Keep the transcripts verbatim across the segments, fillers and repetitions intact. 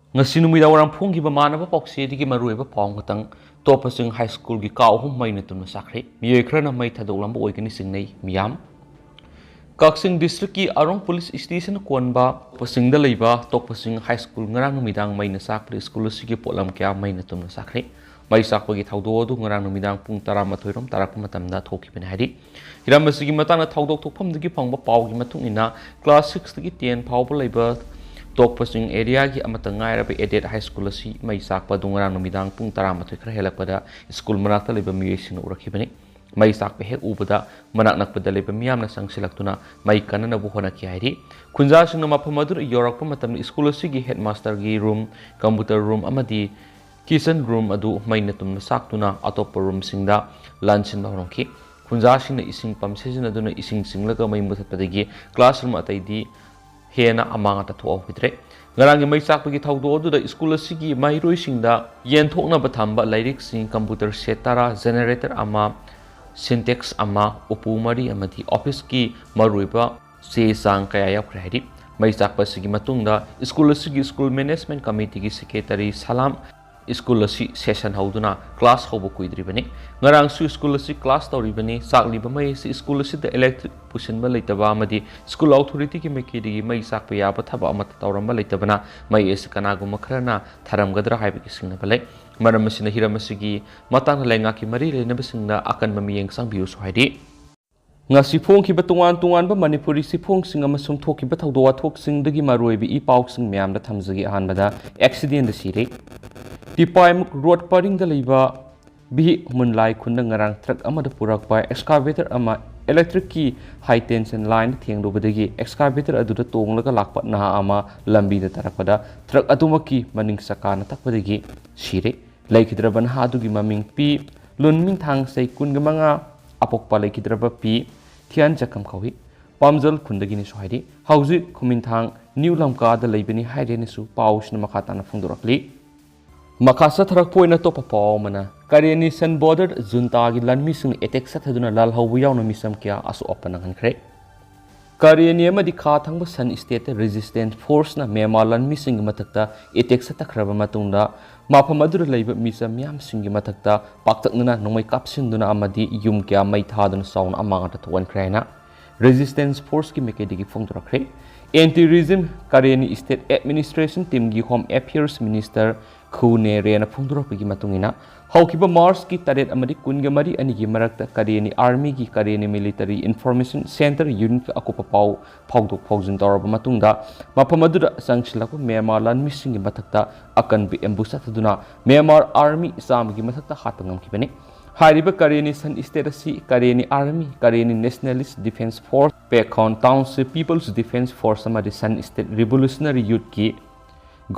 ꯉꯁꯤ ꯅꯨꯃꯤꯗꯥꯡ ꯋꯥꯏꯔꯝ ꯐꯣꯡꯈꯤꯕ ꯃꯥꯟꯅꯕ ꯄꯥꯎꯆꯦꯗꯒꯤ ꯃꯔꯨꯑꯣꯏꯕ ꯄꯥꯎ ꯑꯃꯇꯪ꯫ ꯇꯣꯞꯄꯁꯤꯡ ꯍꯥꯏ ꯁ꯭ꯀꯨꯜꯒꯤ ꯀꯥ ꯑꯍꯨꯝ ꯃꯩꯅ ꯇꯨꯝꯅ ꯆꯥꯛꯈ꯭ꯔꯦ꯫ ꯃꯤꯑꯣꯏ ꯈꯔꯅ ꯃꯩ ꯊꯥꯗꯣꯛꯂꯝꯕ ꯑꯣꯏꯒꯅꯤ ꯆꯤꯡꯅꯩ ꯃꯤꯌꯥꯝ꯫ ꯀꯛꯆꯤꯡ ꯗꯤꯁꯇ꯭ꯔꯤꯛꯀꯤ ꯑꯔꯣꯡ ꯄꯨꯂꯤꯁ ꯁ꯭ꯇꯦꯁꯟ ꯀꯣꯟꯕ ꯇꯣꯛꯄꯁꯤꯡꯗ ꯂꯩꯕ ꯇꯣꯛꯄꯁꯤꯡ ꯍꯥꯏ ꯁ꯭ꯀꯨꯜ ꯉꯔꯥꯡ ꯅꯨꯃꯤꯗꯥꯡ ꯃꯩꯅ ꯆꯥꯛꯄꯗ ꯁ꯭ꯀꯨꯜ ꯑꯁꯤꯒꯤ ꯄꯣꯠꯂꯝ ꯀꯌꯥ ꯃꯩꯅ ꯇꯨꯝꯅ ꯆꯥꯛꯈ꯭ꯔꯦ꯫ ꯃꯩ ꯆꯥꯛꯄꯒꯤ ꯊꯧꯗꯣꯛ ꯑꯗꯨ ꯉꯔꯥꯡ ꯅꯨꯃꯤꯗꯥꯡ ꯄꯨꯡ ꯇꯔꯥꯃꯥꯊꯣꯏ ꯔꯣꯝ ꯇꯥꯔꯛꯄ ꯃꯇꯝꯗ ꯊꯣꯛꯈꯤꯕꯅꯤ ꯍꯥꯏꯔꯤ꯫ ꯍꯤꯔꯝ ꯑꯁꯤꯒꯤ ꯃꯇꯥꯡꯗ ꯊꯧꯗꯣꯛ ꯊꯣꯛꯐꯝꯗꯒꯤ ꯐꯪꯕ ꯄꯥꯎꯒꯤ ꯃꯇꯨꯡ ꯏꯟꯅ, ꯀ꯭ꯂꯥꯁ ꯁꯤꯛꯁꯇꯒꯤ ꯇꯦꯟ ꯐꯥꯎꯕ ꯂꯩꯕ ꯇꯣꯛꯄꯁꯤꯡ ꯑꯦꯔꯤꯌꯥꯒꯤ ꯑꯃꯠꯇ ꯉꯥꯏꯔꯕ ꯑꯦꯗꯦꯠ ꯍꯥꯏ ꯁ꯭ꯀꯨꯜ ꯑꯁꯤ ꯃꯩ ꯆꯥꯛꯄ ꯑꯗꯨ ꯉꯔꯥꯡ ꯅꯨꯃꯤꯗꯥꯡ ꯄꯨꯡ ꯇꯔꯥꯃꯥꯊꯣꯏ ꯈꯔ ꯍꯦꯜꯂꯛꯄꯗ ꯁ꯭ꯀꯨꯜ ꯃꯅꯥꯛꯇ ꯂꯩꯕ ꯃꯤꯑꯣꯏꯁꯤꯡꯅ ꯎꯔꯛꯈꯤꯕꯅꯤ꯫ ꯃꯩ ꯆꯥꯛꯄ ꯍꯦꯛ ꯎꯕꯗ ꯃꯅꯥꯛ ꯅꯛꯄꯗ ꯂꯩꯕ ꯃꯤꯌꯥꯝꯅ ꯆꯪꯁꯤꯜꯂꯛꯇꯨꯅ ꯃꯩ ꯀꯟꯅꯅꯕ ꯍꯣꯠꯅꯈꯤ ꯍꯥꯏꯔꯤ꯫ ꯈꯨꯟꯖꯥꯁꯤꯡꯅ ꯃꯐꯝ ꯑꯗꯨꯗ ꯌꯧꯔꯛꯄ ꯃꯇꯝꯗ ꯁ꯭ꯀꯨꯜ ꯑꯁꯤꯒꯤ ꯍꯦꯗꯃꯥꯁꯇꯔꯒꯤ ꯔꯨꯝ, ꯀꯝꯄ꯭ꯌꯨꯇꯔ ꯔꯨꯝ ꯑꯃꯗꯤ ꯀꯤꯆꯟ ꯔꯨꯝ ꯑꯗꯨ ꯃꯩꯅ ꯇꯨꯝꯅ ꯆꯥꯛꯇꯨꯅ ꯑꯇꯣꯞꯄ ꯔꯨꯝꯁꯤꯡꯗ ꯂꯥꯟꯁꯤꯟꯕ ꯍꯧꯔꯝꯈꯤ꯫ ꯈꯨꯟꯖꯥꯁꯤꯡꯅ ꯏꯁꯤꯡ ꯄꯝ ꯁꯤꯖꯤꯟꯅꯗꯨꯅ ꯏꯁꯤꯡ ꯆꯤꯡꯂꯒ ꯃꯩ ꯃꯨꯊꯠꯄꯗꯒꯤ ꯀ꯭ꯂꯥꯁ ꯔꯨꯝ ꯑꯇꯩꯗꯤ ꯍꯦꯟꯅ ꯑꯃꯥꯡ ꯑꯇꯥ ꯊꯣꯛꯍꯧꯈꯤꯗ꯭ꯔꯦ꯫ ꯉꯔꯥꯡꯒꯤ ꯃꯩ ꯆꯥꯛꯄꯒꯤ ꯊꯧꯗꯣꯛ ꯑꯗꯨꯗ ꯁ꯭ꯀꯨꯜ ꯑꯁꯤꯒꯤ ꯃꯍꯩꯔꯣꯏꯁꯤꯡꯗ ꯌꯦꯟꯊꯣꯛꯅꯕ ꯊꯝꯕ ꯂꯥꯏꯔꯤꯛꯁꯤꯡ, ꯀꯝꯄ꯭ꯌꯨꯇꯔ ꯁꯦꯠ ꯇꯔꯥ, ꯖꯦꯅꯦꯔꯦꯇꯔ ꯑꯃ, ꯁꯤꯟꯇꯦꯛꯁ ꯑꯃ, ꯎꯄꯨ ꯃꯔꯤ ꯑꯃꯗꯤ ꯑꯣꯐꯤꯁꯀꯤ ꯃꯔꯨꯑꯣꯏꯕ ꯆꯦ ꯆꯥꯡ ꯀꯌꯥ ꯌꯥꯎꯈ꯭ꯔꯦ ꯍꯥꯏꯔꯤ꯫ ꯃꯩ ꯆꯥꯛꯄ ꯑꯁꯤꯒꯤ ꯃꯇꯨꯡꯗ ꯁ꯭ꯀꯨꯜ ꯑꯁꯤꯒꯤ ꯁ꯭ꯀꯨꯜ ꯃꯦꯅꯦꯖꯃꯦꯟꯠ ꯀꯃꯤꯇꯤꯒꯤ ꯁꯦꯀ꯭ꯔꯦꯇꯔꯤ ꯁꯂꯥꯝ ꯁ꯭ꯀꯨꯜ ꯑꯁꯤ ꯁꯦꯁꯟ ꯍꯧꯗꯨꯅ ꯀ꯭ꯂꯥꯁ ꯍꯧꯕ ꯀꯨꯏꯗ꯭ꯔꯤꯕꯅꯤ꯫ ꯉꯔꯥꯡꯁꯨ ꯁ꯭ꯀꯨꯜ ꯑꯁꯤ ꯀ꯭ꯂꯥꯁ ꯇꯧꯔꯤꯕꯅꯤ꯫ ꯆꯥꯛꯂꯤꯕ ꯃꯩ ꯑꯁꯤ ꯁ꯭ꯀꯨꯜ ꯑꯁꯤꯗ ꯏꯂꯦꯛꯇ꯭ꯔꯤꯛ ꯄꯨꯁꯤꯟꯕ ꯂꯩꯇꯕ ꯑꯃꯗꯤ ꯁ꯭ꯀꯨꯜ ꯑꯣꯊꯣꯔꯤꯇꯤꯒꯤ ꯃꯥꯏꯀꯩꯗꯒꯤ ꯃꯩ ꯆꯥꯛꯄ ꯌꯥꯕ ꯊꯕꯛ ꯑꯃꯠꯇ ꯇꯧꯔꯝꯕ ꯂꯩꯇꯕꯅ ꯃꯩ ꯑꯁꯤ ꯀꯅꯥꯒꯨꯝꯕ ꯈꯔꯅ ꯊꯥꯔꯝꯒꯗ꯭ꯔꯥ ꯍꯥꯏꯕꯒꯤ ꯆꯤꯡꯅꯕ ꯂꯩ꯫ ꯃꯔꯝ ꯑꯁꯤꯅ ꯍꯤꯔꯝ ꯑꯁꯤꯒꯤ ꯃꯇꯥꯡꯗ ꯂꯩꯉꯥꯛꯀꯤ ꯃꯔꯤ ꯂꯩꯅꯕꯁꯤꯡꯅ ꯑꯀꯟꯕ ꯃꯤꯠꯌꯦꯡ ꯆꯪꯕꯤꯌꯨꯁꯨ ꯍꯥꯏꯔꯤ꯫ ꯉꯁꯤ ꯐꯣꯡꯈꯤꯕ ꯇꯣꯉꯥꯟ ꯇꯣꯉꯥꯟꯕ ꯃꯅꯤꯄꯨꯔꯤ ꯆꯦꯐꯣꯡꯁꯤꯡ ꯑꯃꯁꯨꯡ ꯊꯣꯛꯈꯤꯕ ꯊꯧꯗꯣꯛ ꯋꯥꯊꯣꯛꯁꯤꯡꯗꯒꯤ ꯃꯔꯨꯑꯣꯏꯕ ꯏ ꯄꯥꯎꯁꯤꯡ ꯃꯌꯥꯝꯗ ꯊꯝꯖꯒꯦ꯫ ꯑꯍꯥꯟꯕꯗ, ꯑꯦꯛꯁꯤꯗꯦꯟꯗ ꯁꯤꯔꯦ꯫ ꯇꯤꯄꯥꯏꯃꯨꯛ ꯔꯣꯗ ꯄꯔꯤꯡꯗ ꯂꯩꯕ ꯕꯤꯍꯤ ꯃꯨꯟꯂꯥꯏ ꯈꯨꯟꯗ ꯉꯔꯥꯡ ꯇ꯭ꯔꯛ ꯑꯃꯗ ꯄꯨꯔꯛꯄ ꯑꯦꯛꯁꯀꯥꯚꯦꯇꯔ ꯑꯃ ꯏꯂꯦꯛꯇ꯭ꯔꯤꯛꯀꯤ ꯍꯥꯏ ꯇꯦꯟꯁꯟ ꯂꯥꯏꯟꯗ ꯊꯦꯡꯂꯨꯕꯗꯒꯤ ꯑꯦꯛꯁꯀꯥꯚꯦꯇꯔ ꯑꯗꯨꯗ ꯇꯣꯡꯂꯒ ꯂꯥꯛꯄ ꯅꯍꯥ ꯑꯃ ꯂꯝꯕꯤꯗ ꯇꯥꯔꯛꯄꯗ ꯇ꯭ꯔꯛ ꯑꯗꯨꯃꯛꯀꯤ ꯃꯅꯤꯡ ꯆꯀꯥꯅ ꯇꯛꯄꯗꯒꯤ ꯁꯤꯔꯦ꯫ ꯂꯩꯈꯤꯗ꯭ꯔꯕ ꯅꯍꯥ ꯑꯗꯨꯒꯤ ꯃꯃꯤꯡ ꯄꯤ ꯂꯨꯟꯃꯤꯡꯊꯥꯡ, ꯆꯍꯤ ꯀꯨꯟꯒ ꯃꯉꯥ, ꯑꯄꯣꯛꯄ ꯂꯩꯈꯤꯗ꯭ꯔꯕ ꯄꯤ ꯊꯤꯌꯥꯟ ꯖꯈꯝ ꯀꯧꯏ꯫ ꯄꯥꯝꯖꯜ ꯈꯨꯟꯗꯒꯤꯅꯤꯁꯨ ꯍꯥꯏꯔꯤ꯫ ꯍꯧꯖꯤꯛ ꯈꯨꯃꯤꯟꯊꯥꯡ ꯅ꯭ꯌꯨ ꯂꯝꯀꯥꯗ ꯂꯩꯕꯅꯤ ꯍꯥꯏꯔꯦꯅꯁꯨ ꯄꯥꯎꯁꯤꯅ ꯃꯈꯥ ꯇꯥꯅ ꯐꯣꯡꯗꯣꯔꯛꯂꯤ꯫ ꯃꯈꯥ ꯆꯠꯊꯔꯛꯄ ꯑꯣꯏꯅ ꯑꯇꯣꯞꯄ ꯄꯥꯎ ꯑꯃꯅ, ꯀꯔꯦꯅꯤ ꯁꯟ ꯕꯣꯔꯗꯔ ꯖꯨꯟꯇꯥꯒꯤ ꯂꯥꯟꯃꯤꯁꯤꯡꯅ ꯑꯦꯇꯦꯛ ꯆꯠꯊꯗꯨꯅ ꯂꯥꯜꯍꯧꯕ ꯌꯥꯎꯅ ꯃꯤꯆꯝ ꯀꯌꯥ ꯑꯁꯣꯛ ꯑꯄꯟ ꯅꯪꯍꯟꯈ꯭ꯔꯦ꯫ ꯀꯥꯔꯦꯅꯤ ꯑꯃꯗꯤ ꯈꯥ ꯊꯪꯕ ꯁꯟ ꯁ꯭ꯇꯦꯠꯇ ꯔꯦꯖꯤꯁꯇꯦꯟꯁ ꯐꯣꯔꯁꯅ ꯃ꯭ꯌꯥꯟꯃꯥꯔ ꯂꯥꯟꯃꯤꯁꯤꯡꯒꯤ ꯃꯊꯛꯇ ꯑꯦꯇꯦꯛ ꯆꯠꯊꯈ꯭ꯔꯕ ꯃꯇꯨꯡꯗ, ꯃꯐꯝ ꯑꯗꯨꯗ ꯂꯩꯕ ꯃꯤꯆꯝ ꯃꯤꯌꯥꯝꯁꯤꯡꯒꯤ ꯃꯊꯛꯇ ꯄꯥꯛꯇꯛꯅꯅ ꯅꯣꯡꯃꯩ ꯀꯥꯞꯁꯤꯟꯗꯨꯅ ꯑꯃꯗꯤ ꯌꯨꯝ ꯀꯌꯥ ꯃꯩ ꯊꯥꯗꯨꯅ ꯆꯥꯎꯅ ꯑꯃꯥꯡ ꯑꯇ ꯊꯣꯛꯍꯟꯈ꯭ꯔꯦ ꯍꯥꯏꯅ ꯔꯦꯖꯤꯁꯇꯦꯟꯁ ꯐꯣꯔꯁꯀꯤ ꯃꯥꯏꯀꯩꯗꯒꯤ ꯐꯣꯡꯗꯣꯔꯛꯈ꯭ꯔꯦ꯫ ꯑꯦꯟꯇꯤ ꯔꯤꯖꯤꯝ ꯀꯥꯔꯦꯅꯤ ꯁ꯭ꯇꯦꯠ ꯑꯦꯗꯃꯤꯅꯤꯁꯇ꯭ꯔꯦꯁꯟ ꯇꯤꯝꯒꯤ ꯍꯣꯝ ꯑꯦꯐꯤꯌꯔꯁ ꯃꯤꯅꯤꯁꯇꯔ ꯈꯨ ꯅꯦ ꯔꯦꯅ ꯐꯣꯡꯗꯣꯔꯛꯄꯒꯤ ꯃꯇꯨꯡ ꯏꯟꯅ, ꯍꯧꯈꯤꯕ ꯃꯥꯔꯆꯀꯤ ꯇꯔꯦꯠ ꯑꯃꯗꯤ ꯀꯨꯟꯒ ꯃꯔꯤ ꯑꯅꯤꯒꯤ ꯃꯔꯛꯇ ꯀꯥꯔꯦꯅꯤ ꯑꯥꯔꯃꯤꯒꯤ ꯀꯥꯔꯦꯅꯤ ꯃꯤꯂꯤꯇꯔꯤ ꯏꯟꯐꯣꯔꯃꯦꯁꯟ ꯁꯦꯟꯇꯔ ꯌꯨꯅꯤꯠꯀ ꯑꯀꯨꯞꯄ ꯄꯥꯎ ꯐꯥꯎꯗꯣꯛ ꯐꯥꯎꯖꯤꯟ ꯇꯧꯔꯕ ꯃꯇꯨꯡꯗ, ꯃꯐꯝ ꯑꯗꯨꯗ ꯆꯪꯁꯤꯜꯂꯛꯄ ꯃ꯭ꯌꯥꯟꯃꯥꯔ ꯂꯥꯟꯃꯤꯁꯤꯡꯒꯤ ꯃꯊꯛꯇ ꯑꯀꯟꯕ ꯑꯦꯝꯕꯨꯁ ꯆꯠꯊꯗꯨꯅ ꯃ꯭ꯌꯥꯟꯃꯥꯔ ꯑꯥꯔꯃꯤ ꯆꯥꯝꯃꯒꯤ ꯃꯊꯛꯇ ꯍꯥꯠꯄ ꯉꯝꯈꯤꯕꯅꯤ꯫ ꯍꯥꯏꯔꯤꯕ ꯀꯥꯔꯦꯅꯤ ꯁꯟ ꯁ꯭ꯇꯦꯠ ꯑꯁꯤ Karenni army, Karenni nationalities defence force, Pekhon township people's defence force ꯑꯃꯗꯤ ꯁꯟ ꯁ꯭ꯇꯦꯠ ꯔꯤꯚꯣꯂꯨꯁꯅꯔꯤ ꯌꯨꯠꯀꯤ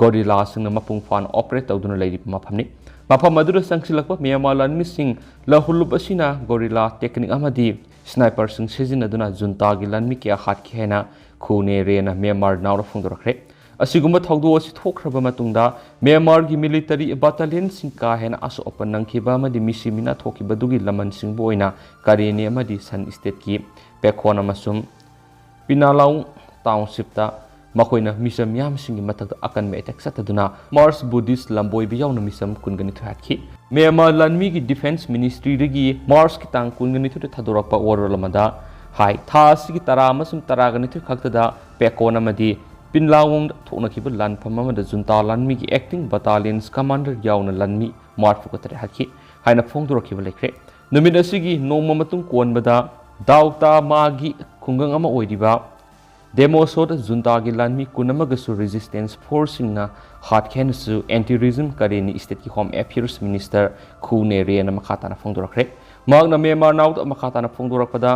ꯒꯣꯔꯤꯂꯥꯁꯤꯡꯅ ꯃꯄꯨꯡ ꯐꯥꯅ ꯑꯣꯄꯔꯦꯠ ꯇꯧꯗꯨꯅ ꯂꯩꯔꯤꯕ ꯃꯐꯝꯅꯤ꯫ ꯃꯐꯝ ꯑꯗꯨꯗ ꯆꯪꯁꯤꯜꯂꯛꯄ ꯃ꯭ꯌꯥꯟꯃꯥꯔ ꯂꯥꯟꯃꯤꯁꯤꯡ ꯂꯍꯨꯂꯨꯞ ꯑꯁꯤꯅ ꯒꯣꯔꯤꯂꯥ ꯇꯦꯛꯅꯤꯛ ꯑꯃꯗꯤ ꯁ꯭ꯅꯥꯏꯄꯔꯁꯤꯡ ꯁꯤꯖꯤꯟꯅꯗꯨꯅ ꯖꯨꯟꯇꯥꯒꯤ ꯂꯥꯟꯃꯤ ꯀꯌꯥ ꯍꯥꯠꯈꯤ ꯍꯥꯏꯅ ꯈꯨ ꯅꯦ ꯔꯦꯅ ꯃ꯭ꯌꯥꯟꯃꯥꯔ ꯅꯥꯎꯗ ꯐꯣꯡꯗꯣꯔꯛꯈ꯭ꯔꯦ꯫ ꯑꯁꯤꯒꯨꯝꯕ ꯊꯧꯗꯣꯛ ꯑꯁꯤ ꯊꯣꯛꯈ꯭ꯔꯕ ꯃꯇꯨꯡꯗ ꯃ꯭ꯌꯥꯟꯃꯥꯔꯒꯤ ꯃꯤꯂꯤꯇꯔꯤ ꯕꯠꯇꯥꯂꯤꯌꯟꯁꯤꯡ ꯀꯥ ꯍꯦꯟꯅ ꯑꯁꯣꯛ ꯑꯄꯟ ꯅꯪꯈꯤꯕ ꯑꯃꯗꯤ ꯃꯤꯁꯤ ꯃꯤꯅꯥ ꯊꯣꯛꯈꯤꯕꯗꯨꯒꯤ ꯂꯃꯟꯁꯤꯡꯕꯨ ꯑꯣꯏꯅ ꯀꯥꯔꯦꯅꯤ ꯑꯃꯗꯤ ꯁꯟ ꯁ꯭ꯇꯦꯠꯀꯤ ꯄꯦꯈꯣꯟ ꯑꯃꯁꯨꯡ ꯄꯤꯅꯥꯂꯥꯎ ꯇꯥꯎꯟꯁꯤꯞꯇ ꯃꯈꯣꯏꯅ ꯃꯤꯆꯝ ꯃꯤꯌꯥꯝꯁꯤꯡꯒꯤ ꯃꯊꯛꯇ ꯑꯀꯟꯕ ꯑꯦꯇꯦꯛ ꯆꯠꯊꯗꯨꯅ ꯃꯥꯔꯁ ꯕꯨꯗꯤꯁ ꯂꯝꯕꯣꯏꯕ ꯌꯥꯎꯅ ꯃꯤꯆꯝ ꯀꯨꯟꯒ ꯅꯤꯊꯣꯏ ꯍꯥꯠꯈꯤ꯫ ꯃ꯭ꯌꯥꯟꯃꯥꯔ ꯂꯥꯟꯃꯤꯒꯤ ꯗꯤꯐꯦꯟꯁ ꯃꯤꯅꯤꯁꯇ꯭ꯔꯤꯗꯒꯤ ꯃꯥꯔꯁꯀꯤ ꯇꯥꯡ ꯀꯨꯟꯒ ꯅꯤꯊꯣꯏꯗ ꯊꯥꯗꯣꯔꯛꯄ ꯋꯥꯔꯣꯜ ꯑꯃꯗ ꯍꯥꯏ, ꯊꯥ ꯑꯁꯤꯒꯤ ꯇꯔꯥ ꯑꯃꯁꯨꯡ ꯇꯔꯥꯒ ꯅꯤꯊꯣꯏ ꯈꯛꯇꯗ ꯄꯦꯀꯣꯟ ꯑꯃꯗꯤ ꯄꯤꯟꯂꯥꯋꯣꯡꯗ ꯊꯣꯛꯅꯈꯤꯕ ꯂꯥꯟꯐꯝ ꯑꯃꯗ ꯖꯨꯟꯇꯥ ꯂꯥꯟꯃꯤꯒꯤ ꯑꯦꯛꯇꯤꯡ ꯕꯠꯇꯥꯂꯤꯌꯟꯁ ꯀꯃꯥꯟꯗꯔ ꯌꯥꯎꯅ ꯂꯥꯟꯃꯤ ꯃꯔꯤꯐꯨꯒ ꯇꯔꯦꯠ ꯍꯥꯠꯈꯤ ꯍꯥꯏꯅ ꯐꯣꯡꯗꯣꯔꯛꯈꯤꯕ ꯂꯩꯈ꯭ꯔꯦ꯫ ꯅꯨꯃꯤꯠ ꯑꯁꯤꯒꯤ ꯅꯣꯡꯃ ꯃꯇꯨꯡ ꯀꯣꯟꯕꯗ ꯗꯥꯎꯇꯥ ꯃꯥꯒꯤ ꯈꯨꯡꯒꯪ ꯑꯃ ꯑꯣꯏꯔꯤꯕ ꯗꯦꯃꯣꯁꯣꯗ ꯖꯨꯟꯇꯥꯒꯤ ꯂꯥꯟꯃꯤ ꯀꯨꯟ ꯑꯃꯒꯁꯨ ꯔꯦꯖꯤꯁꯇꯦꯟꯁ ꯐꯣꯔꯁꯁꯤꯡꯅ ꯍꯥꯠꯈꯤ ꯍꯥꯏꯅꯁꯨ ꯑꯦꯟꯇꯤ ꯔꯤꯖꯤꯝ ꯀꯥꯔꯦꯅꯤ ꯁ꯭ꯇꯦꯠꯀꯤ ꯍꯣꯝ ꯑꯦꯐꯤꯌꯔꯁ ꯃꯤꯅꯤꯁꯇꯔ ꯈꯨ ꯅꯦ ꯔꯦꯅ ꯃꯈꯥ ꯇꯥꯅ ꯐꯣꯡꯗꯣꯔꯛꯈ꯭ꯔꯦ꯫ ꯃꯍꯥꯛꯅ ꯃ꯭ꯌꯥꯟꯃꯥꯔ ꯅꯥꯎꯗ ꯃꯈꯥ ꯇꯥꯅ ꯐꯣꯡꯗꯣꯔꯛꯄꯗ,